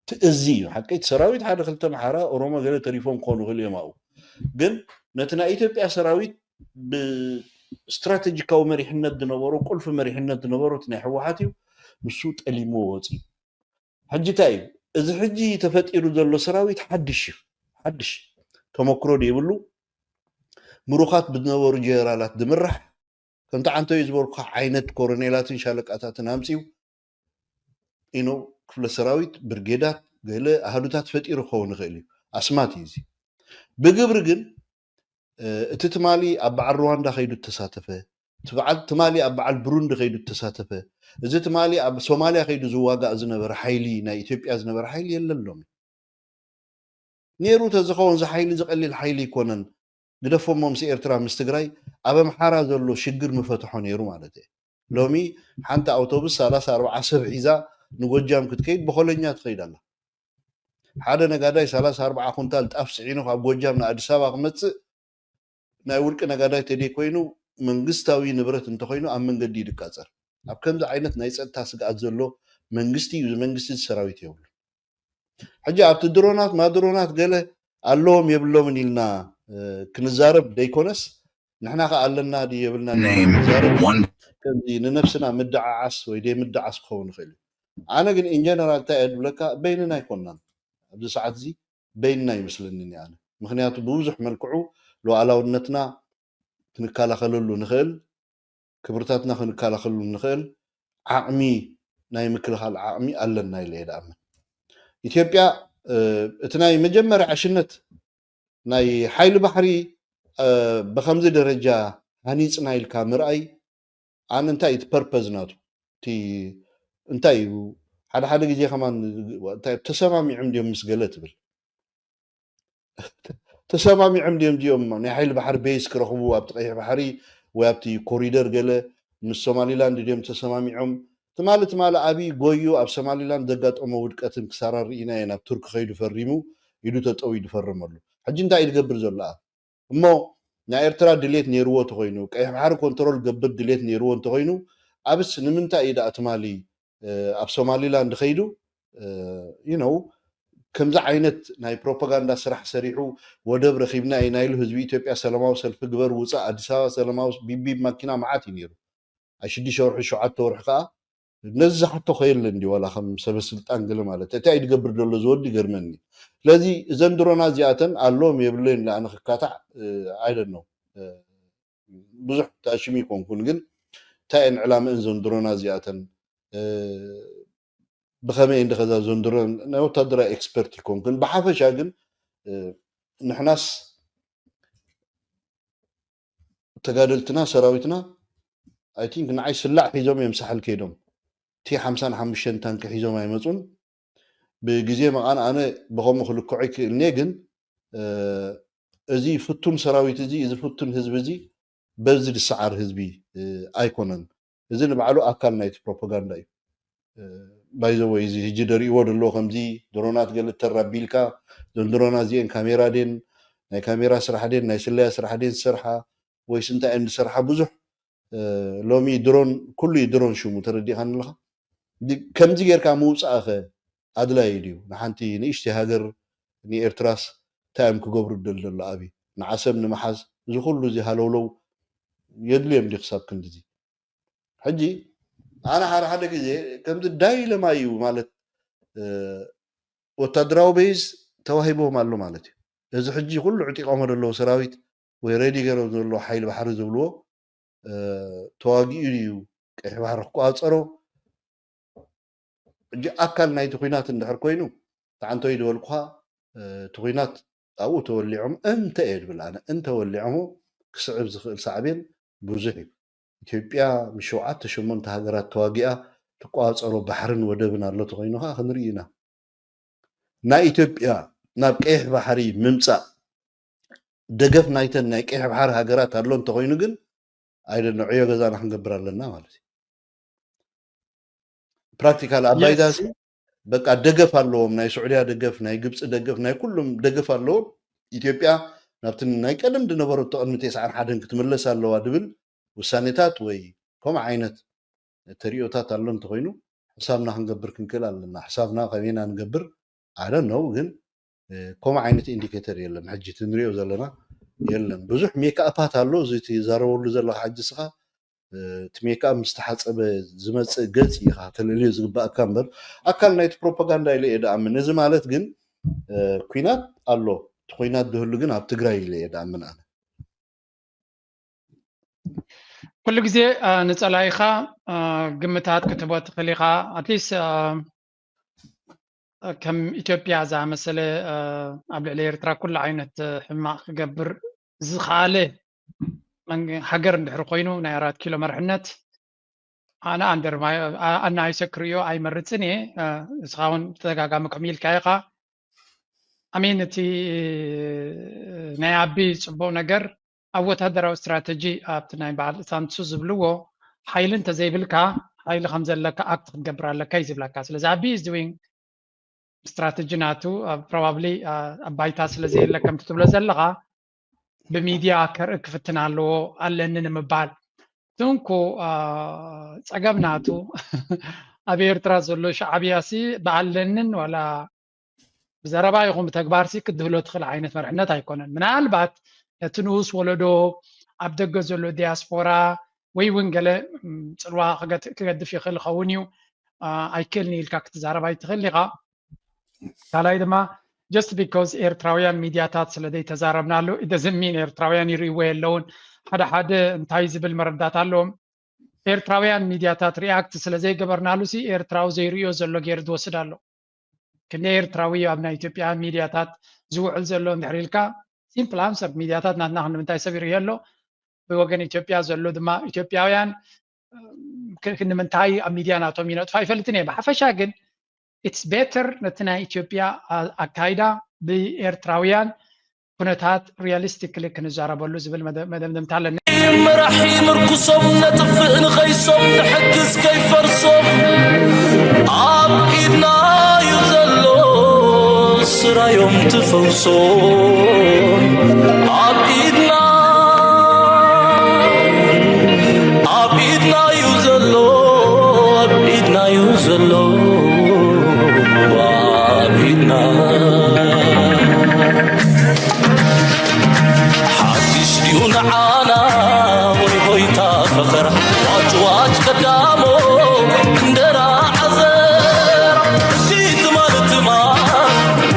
እቲ እዚ እዩ ሓቂ። እቲ ሰራዊት ሓደ ክልተ ኣምሓራ ኦሮሞ ገለ ተሪፎም ክኾኑ ይኽእሉ እዮም ኣብኡ። ግን ነቲ ናይ ኢትዮጵያ ሰራዊት ብስትራቴጂካዊ መሪሕነት ዝነበሮ ቁልፊ መሪሕነት ዝነበሮ እቲ ናይ ህወሓት እዩ። ንሱ ጠሊምዎ ወፂኡ። ሕጂ እንታይ እዩ እዚ ሕጂ ተፈጢሩ ዘሎ ሰራዊት? ሓድሽ እዩ። ሓድሽ ተመክሮ ዘይብሉ ምሩኻት ብዝነበሩ ጀነራላት ዝምራሕ ከምቲ ዓንተዩ ዝበልኩ ዓይነት ኮሮኔላትን ሻለቃታትን ኣምፅዩ ኢኖ ክፍለ ሰራዊት፣ ብርጌዳት፣ ገለ ኣሃዱታት ፈጢሩ ክኸውን ይኽእል እዩ። ኣስማት እዩ እዚ። ብግብሪ ግን እቲ ትማሊ ኣብ በዓል ሩዋንዳ ከይዱ እተሳተፈ፣ ትማሊ ኣብ በዓል ብሩንዲ ከይዱ እተሳተፈ፣ እዚ ትማሊ ኣብ ሶማልያ ከይዱ ዝዋጋእ ዝነበረ ሓይሊ፣ ናይ ኢትዮጵያ ዝነበረ ሓይሊ የለን ሎሚ። ነይሩ ተዝኸውን እዚ ሓይሊ እዚ ቀሊል ሓይሊ ኣይኮነን። ግደፎሞ ምስ ኤርትራ ምስ ትግራይ ኣብ ኣምሓራ ዘሎ ሽግር ምፈትሖ ነይሩ ማለት እየ። ሎሚ ሓንቲ ኣውቶቡስ ሰላሳ ኣርባዓ ሰብ ሒዛ ንጎጃም ክትከይድ ብኾለኛ ትኸይድ ኣላ። ሓደ ነጋዳይ ሰላሳ ኣርባዓ ኩንታል ጣፍ ፅዒኑ ካብ ጎጃም ንኣዲስ ኣበባ ክመፅእ ናይ ውልቂ ነጋዳይ ተደይ ኮይኑ መንግስታዊ ንብረት እንተኮይኑ ኣብ መንገዲ እዩ ዝቃፀር። ኣብ ከምዚ ዓይነት ናይ ፀጥታ ስግኣት ዘሎ መንግስቲ እዩ። እዚ መንግስቲ እዚ ሰራዊት የብሉ። ሕጂ ኣብቲ ድሮናት ማድሮናት ገለ ኣለዎም የብሎምን ኢልና ክንዛረብ ደይኮነስ ንሕና ከ ኣለና ድዩ የብልና ንዛረብ። ከምዚ ንነብስና ምድዓዓስ ወይ ደይ ምድዓስ ክኸውን ይኽእል እዩ። ኣነ ግን ኢንጀነራል እንታይ እየ ዝብለካ፣ በይንና ኣይኮናን ኣብዚ ሰዓት እዚ፣ በይንና ይመስለኒ ኣነ። ምክንያቱ ብብዙሕ መልክዑ ሉዓላውነትና ክንከላኸለሉ ንኽእል፣ ክብርታትና ክንከላኸለሉ ንኽእል ዓቕሚ፣ ናይ ምክልኻል ዓቕሚ ኣለና ኢለ እየ ዝኣምን። ኢትዮጵያ እቲ ናይ መጀመርያ ዕሽነት ናይ ሓይሊ ባሕሪ ብከምዚ ደረጃ ሃኒፅና ኢልካ ምርኣይ ኣነ እንታይ እቲ ፐርፐዝ ናቱ እቲ እንታይ እዩ? ሓደ ሓደ ግዜ ከማን እንታይ ተሰማሚዖም ድዮም ምስ ገለ ትብል ተሰማሚዖም ድዮም ድዮም ናይ ሓይሊ ባሕሪ ቤዝ ክረኽቡ ኣብቲ ቀይሕ ባሕሪ ወይ ኣብቲ ኮሪደር ገለ ምስ ሶማሊላንድ ድዮም ተሰማሚዖም? ትማሊ ትማሊ ኣብይ ጎዩ ኣብ ሶማሊላንድ ዘጋጠሞ ውድቀትን ክሳራን ርኢናዮ። ናብ ቱርኪ ከይዱ ፈሪሙ ኢዱ ተጠው ኢዱ ፈረመሉ። ሕጂ እንታይ እዩ ዝገብር ዘሎ? እሞ ናይ ኤርትራ ድሌት ነይርዎ እንተኾይኑ፣ ቀይሕ ባሕሪ ኮንትሮል ገብር ድሌት ነይርዎ እንተኾይኑ፣ ኣብስ ንምንታይ እዩ ደኣ ትማሊ ኣብ ሶማሊላንድ ከይዱ you know ከምዚ ዓይነት ናይ ፕሮፓጋንዳ ስራሕ ሰሪሑ ወደብ ረኺብና ኢና ኢሉ ህዝቢ ኢትዮጵያ ሰላማዊ ሰልፊ ግበር ውፃእ ኣዲስ ኣበባ ሰላማዊ ቢቢብ ማኪና መዓት እዩ ነይሩ። ኣብ ሽዱሽተ ወርሒ ሸውዓተ ወርሒ ከዓ ነዚ ዝሓቶ ከየለን ድዩ ዋላ ከም ሰበ ስልጣን ገለ ማለት እንታይ እዩ ዝገብር ዘሎ ዝወዲ ይገርመኒ። ስለዚ እዘን ድሮና እዚኣተን ኣለዎም የብለይን ኢለ ኣነ ክካታዕ I don't know ብዙሕ ተኣሽሚ ይኮንኩን ግን እንታይ እየን ዕላምእን እዘን ድሮና እዚኣተን ብኸመይ እንዲ ከዛ እዘን ድሮን ናይ ወታደራዊ ኤክስፐርት ይኮንኩን ብሓፈሻ ግን ንሕናስ ተጋደልትና ሰራዊትና I think ንዓይ ስላዕ ሒዞም እዮም ሳሕል ከይዶም ቲ ሓምሳን ሓሙሽተን ታንኪ ሒዞም ኣይመፁን። ብግዜ መቓን ኣነ ብኸምኡ ክልክዖ ይክእልኒ ግን እዚ ፍቱን ሰራዊት እዚ እዚ ፍቱን ህዝቢ እዚ በዚ ዝሰዓር ህዝቢ ኣይኮነን። እዚ ንባዕሉ ኣካል ናይቲ ፕሮፓጋንዳ እዩ። ባይዘወይ እዚ ህጂ ደርእዎ ደለዎ ከምዚ ድሮናት ገለ ተራቢልካ እዞን ድሮና እዚአን ካሜራ ደን ናይ ካሜራ ስራሕ ደን ናይ ስለያ ስራሕ ደን ዝሰርሓ ወይስ እንታይ እየን ዝሰርሓ ብዙሕ ሎሚ ድሮን ኩሉ እዩ ድሮን ሽሙ ተረዲእካ ኣለካ። ከምዚ ጌርካ ምውፃእኸ ኣድላይ ድዩ ንሓንቲ ንእሽተይ ሃገር ንኤርትራስ እንታይ እዮም ክገብሩ ደል ዘሎ ኣብይ ንዓሰብ ንምሓዝ እዚ ኩሉ እዚ ሃለውለው የድልዮም ድዩ ክሳብ ክንድዚ ሕጂ ኣነ ሓደ ሓደ ግዜ ከምዚ ዳይለማ እዩ ማለት ወታደራዊ ቤዝ ተዋሂቦም ኣሎ ማለት እዩ። እዚ ሕጂ ኩሉ ዕጢቆሞ ዘለዉ ሰራዊት ወይ ሬዲ ገይሮም ዘሎ ሓይሊ ባሕሪ ዝብልዎ ተዋጊኡ እዩ ቀይሕ ባሕሪ ክቆፃፀሮ ሕጂ ኣካል ናይቲ ኩናት እንድሕር ኮይኑ ተዓንተይ ዝበልኩኻ እቲ ኩናት ኣብኡ ተወሊዖም እንተ እየ ዝብል ኣነ እንተወሊዖሞ ክስዕብ ዝኽእል ሳዕቤን ብዙሕ እዩ። ኢትዮጵያ ምስ ሸውዓተ ሸሞንተ ሃገራት ተዋጊኣ ትቆፃፀሮ ባሕርን ወደብን ኣሎ ተኮይኑ ከዓ ክንርኢ ኢና። ናይ ኢትዮጵያ ናብ ቀይሕ ባሕሪ ምምፃእ ደገፍ ናይተን ናይ ቀይሕ ባሕሪ ሃገራት ኣሎ እንተኮይኑ ግን ኣይደነ ዕዮ ገዛና ክንገብር ኣለና ማለት እዩ። ፕራክቲካል ኣብ ባይታ ሲ በቃ ደገፍ ኣለዎም፣ ናይ ስዑድያ ደገፍ፣ ናይ ግብፂ ደገፍ፣ ናይ ኩሎም ደገፍ ኣለዎም። ኢትዮጵያ ናብቲ ናይ ቀደም ዝነበረቶ ቅድሚ ተስዓን ሓደን ክትምለስ ኣለዋ ዝብል ውሳኔታት ወይ ከምኡ ዓይነት ተሪኦታት ኣሎ እንተኮይኑ ሕሳብና ክንገብር ክንክእል ኣለና። ሕሳብና ከመይና ንገብር ኣደ ነው ግን ከምኡ ዓይነት ኢንዲኬተር የለን። ሕጂ እቲ ንሪኦ ዘለና የለን። ብዙሕ ሜክኣፓት ኣሎ። እዚ ትዛረበሉ ዘለካ ሕጂ ስኻ እቲ ሜክኣፕ ምስ ተሓፀበ ዝመፅእ ገፅ ኢኻ ተለልዮ ዝግባእካ እምበር ኣካል ናይቲ ፕሮፓጋንዳ ኢለ እየ ድኣምን። እዚ ማለት ግን ኩናት ኣሎ። እቲ ኩናት ዝህሉ ግን ኣብ ትግራይ ኢለ እየ ድኣምን ኣነ። ኩሉ ግዜ ንጸላኢኻ ግምታት ክትህቦ ትኽእል ኢኻ። ኣትሊስት ከም ኢትዮጵያ ዝኣመሰለ ኣብ ልዕሊ ኤርትራ ኩሉ ዓይነት ሕማቕ ክገብር ዝኸኣለ ሃገር እንድሕር ኮይኑ ናይ ኣራት ኪሎ መርሕነት ኣነ ኣንደር ኣነ ኣይሰክርዮ ኣይመርጽን እየ። እስኻ እውን ብተደጋጋሚ ከምኡ ኢልካ ኢኻ። ኣሜን እቲ ናይ ኣቢ ጽቡቕ ነገር ኣብ ወታደራዊ ስትራተጂ ኣብቲ ናይ በዓል ሳንሱ ዝብልዎ ሓይሊ እንተዘይብልካ ሓይሊ ከም ዘለካ ኣክት ክትገብር ኣለካ እዩ ዝብለካ። ስለዚ ኣቢ is doing ስትራተጂ ናቱ ፕሮባብሊ ኣብ ባይታ ስለ ዘየለ ከምቲ ትብሎ ዘለኻ ብሚድያ ከርኢ ክፍትን ኣለዎ ኣለኒ ንምባል ትንኩ ጸገም ናቱ ኣብ ኤርትራ ዘሎ ሻዕብያ ሲ ብኣለንን ዋላ ብዘረባ ይኹን ብተግባር ሲ ክትድህሎ ትኽእል ዓይነት መርሕነት ኣይኮነን። ምናልባት ነቲ ንኡስ ወለዶ ኣብ ደገ ዘሎ ዲያስፖራ ወይ እውን ገለ ጽልዋ ክገድፍ ይኽእል ይኸውን እዩ። ኣይክእልን ኢልካ ክትዛረብ ኣይትኽእል ኢኻ። ካልኣይ ድማ just because ኤርትራውያን ሚድያታት ስለ ዘይተዛረብናሉ it doesn't mean ኤርትራውያን ይርእይዎ የለውን። ሓደ ሓደ እንታይ ዝብል መረዳት ኣለዎም። ኤርትራውያን ሚድያታት ሪኣክት ስለ ዘይገበርናሉ ሲ ኤርትራዊ ዘይርእዮ ዘሎ ገይሩ ዝወስድ ኣሎ። ክንደይ ኤርትራዊ ኣብ ናይ ኢትዮጵያ ሚድያታት ዝውዕል ዘሎ እንድሕር ኢልካ ሲምፕል ኣንሰር ሚድያታት ናትና ክንምንታይ ሰብ ይርእዮ ኣሎ። ብወገን ኢትዮጵያ ዘሎ ድማ ኢትዮጵያውያን ክንምንታይ ኣብ ሚድያ ናቶም ይነጥፉ ኣይፈልጥን እየ። ብሓፈሻ ግን it's better ነቲ ናይ ኢትዮጵያ ኣካይዳ ብኤርትራውያን ኩነታት ሪያሊስቲክሊ ክንዛረበሉ ዝብል መደምደምታ ኣለኒ። መራሒ ምርኩሶም ነጥፍእ ንኸይሶም ንሕግዝ ከይፈርሶም ኣብ ኢድና እዩ ዘሎ ስራዮም ትፈውሶም ኣብ ኢድና ኣብ ኢድና እዩ ዘሎ ኣብ ኢድና እዩ ዘሎ ኣብ ኢድና ሓድሽ ድዩ ንዓና ወይ ሆይታ ፈኸራ ዋጭ ዋጭ ቀዳሞ እንደራ ዓዘራ እቲ ትማል ትማል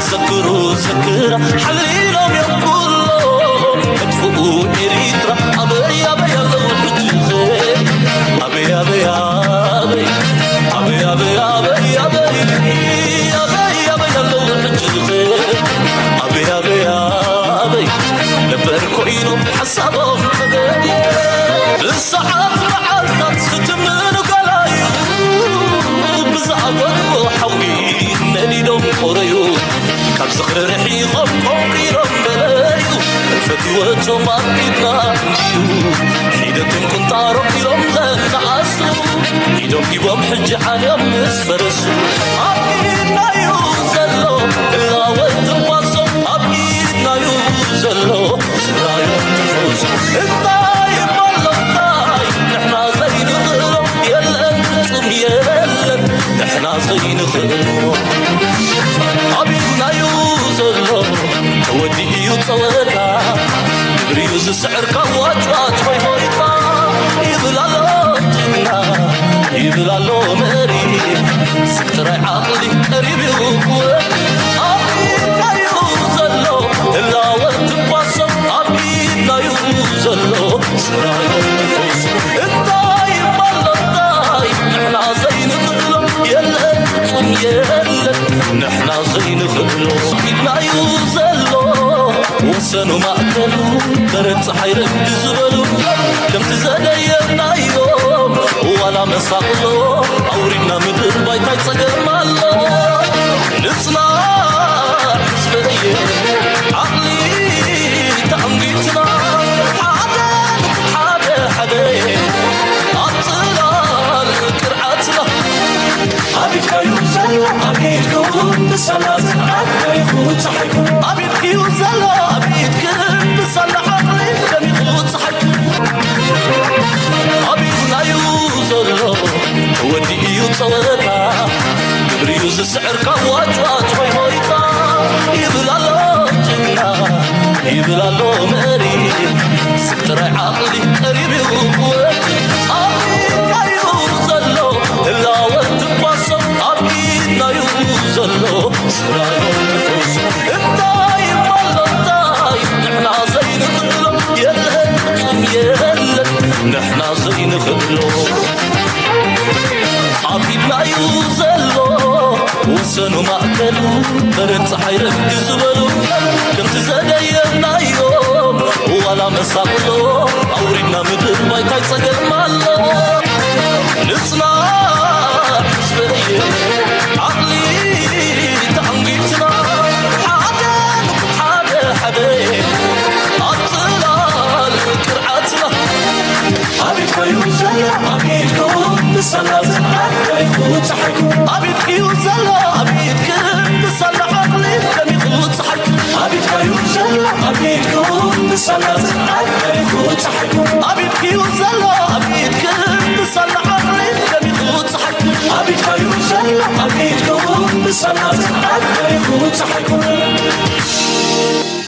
ዘክሩ ዘክራ ሓሊሎም እዮም ኩሎም መጥፍኡ ኤሪትራ ኣበይ ኣበይ ኣለዉ ሕጂ ኸ ኣበይ ኣበይ ኣበይ ኣበይ ኣበይ ኣበይ ኣበይ ኣበይ ኣበይ ኣለዉ ሕጂ ኸ ኣበይ ኣበይ ኣበይ ነበር ኮይኖም ሓሳቦም ተገድየ ብሰዓት መዓልታት ዝትምኑ ገላዩ ብዝኣጎድዎ ሓዊ ነዲዶም ቆረዩ ካብ ዝኽሪ ርሒቖም ቆንቂሮም ገለዩ ፈትወቶም ኣብ ኢድና እንድዩ ሒደቶም ቁንጣሮም ኢሎም ዘነኣሱ ኢዶም ሂቦም ሕጂ ዓልዮም ምስ ፈረሱ ኣብ ኢድናዩ ዘሎ እላወት ትንፋሶም ኣብ ኢድናዩ ዘሎ ስራዮም ትፈውሶም እንታይ እሞ ኣሎ እንታይ ንሕና ዘይንኽእሎ የለን ፍጹም የለን ንሕና ዘይንኽእሎ ኣብ ኢድናዩ ዘሎ ተወዲኡ እዩ ጸወታ ግብሪዩ ዝስዕር ካብ ዋጭዋጭ ሆይ ሆይታ ይብል ኣሎ ጅግና ይብል ኣሎ መሪ ስብ ጥራይ ዓቕሊ ቀሪብ እዩ ክወዲ ኣብ ኢድናዩ ዘሎ ህላወ ትንፋሶም ኣብ ኢድናዩ ዘሎ ስራዮ ትንፋሶም እንታይ እሞ ኣሎ እንታይ ንሕና ዘይንኽእሎ የለን ፍጹም የለን ንሕና ዘይንኽእሎ ኢድናዩ ዘሎ ወሰኑ ማእከሉ በረድ ጸሓይ ረፍዲ ዝበሉ ከምቲ ዘደየብናዮም ዋላ መሳቕሎ ኣውሪድና ምድር ባይታይ ጸገም ኣሎ ንጽናዕ ህዝበየ ዓቕሊ ተኣንጊትና ሓደ ሓደ ሓደ ኣብ ጽላል ቅርዓትና ኣብ ኢድካዩ ዘሎ ኣብ ኢድኩም ብሰላት ኣብ ኢድካዩ ጸሓይኩ ኣብ ኢድክዩ ዘሎ ኣብ ኢድክን ብሰላ ዓቕሊ ደሚቑ ጸሓይኩ ኣብ ኢድናዩ ዘሎ ተወዲኡ እዩ ጸወታ ግብሪዩ ዝስዕር ካብ ዋጭዋጭ ሆይ ሆይታ ይብል ኣሎ ጅግና ይብል ኣሎ መሪ ስብ ጥራይ ዓቕሊ ቀሪብ እዩ ክወዲ ኣብ ኢድናዩ ዘሎ ህላወ ትንፋሶም ኣብ ኢድናዩ ዘሎ ስራዮ ትፈውሶም እንታይ እሞ ኣሎ እንታይ ንሕና ዘይንኽእሎ የለን ፍጹም የለን ንሕና ዘይ ሰኑ ማእከሉ በረድ ፀሓይ ረፍዲ ዝበሉ ከምቲ ዘደየናዮም ዋላ መሳቕሎ ኣውሪድና ምድር ባይታይ ፀገም ኣሎ። ንፅና ህዝበየ ዓቕሊ ተኣንጊትና ሓደ ንኹን ሓደ ሓደ ኣብ ፅላል ቅርዓትና ኣቤት ኮይኑ ዘሎ ኣቤት ኮይኑ ንሰላ ዝዓት ኮይኑ ፀሓይ ኣቤት ክዩ ዘሎ ኣቤት ክንዲ ሳላ ዓቕሊ ከሚኹ ፀሓይ ኣቤት ካዩ ዘሎ ኣቤት ክንዲ ሳላ ዝዓት ከሚኹ ፀሓይ ኣቤት ክዩ ዘሎ ኣቤት ክንዲ ሳላ ዓቕሊ ከሚኹ ፀሓይ ኣቤት ካዩ ዘሎ ኣቤት ክንዲ ሳላ ዝዓት ከሚኹ ፀሓይ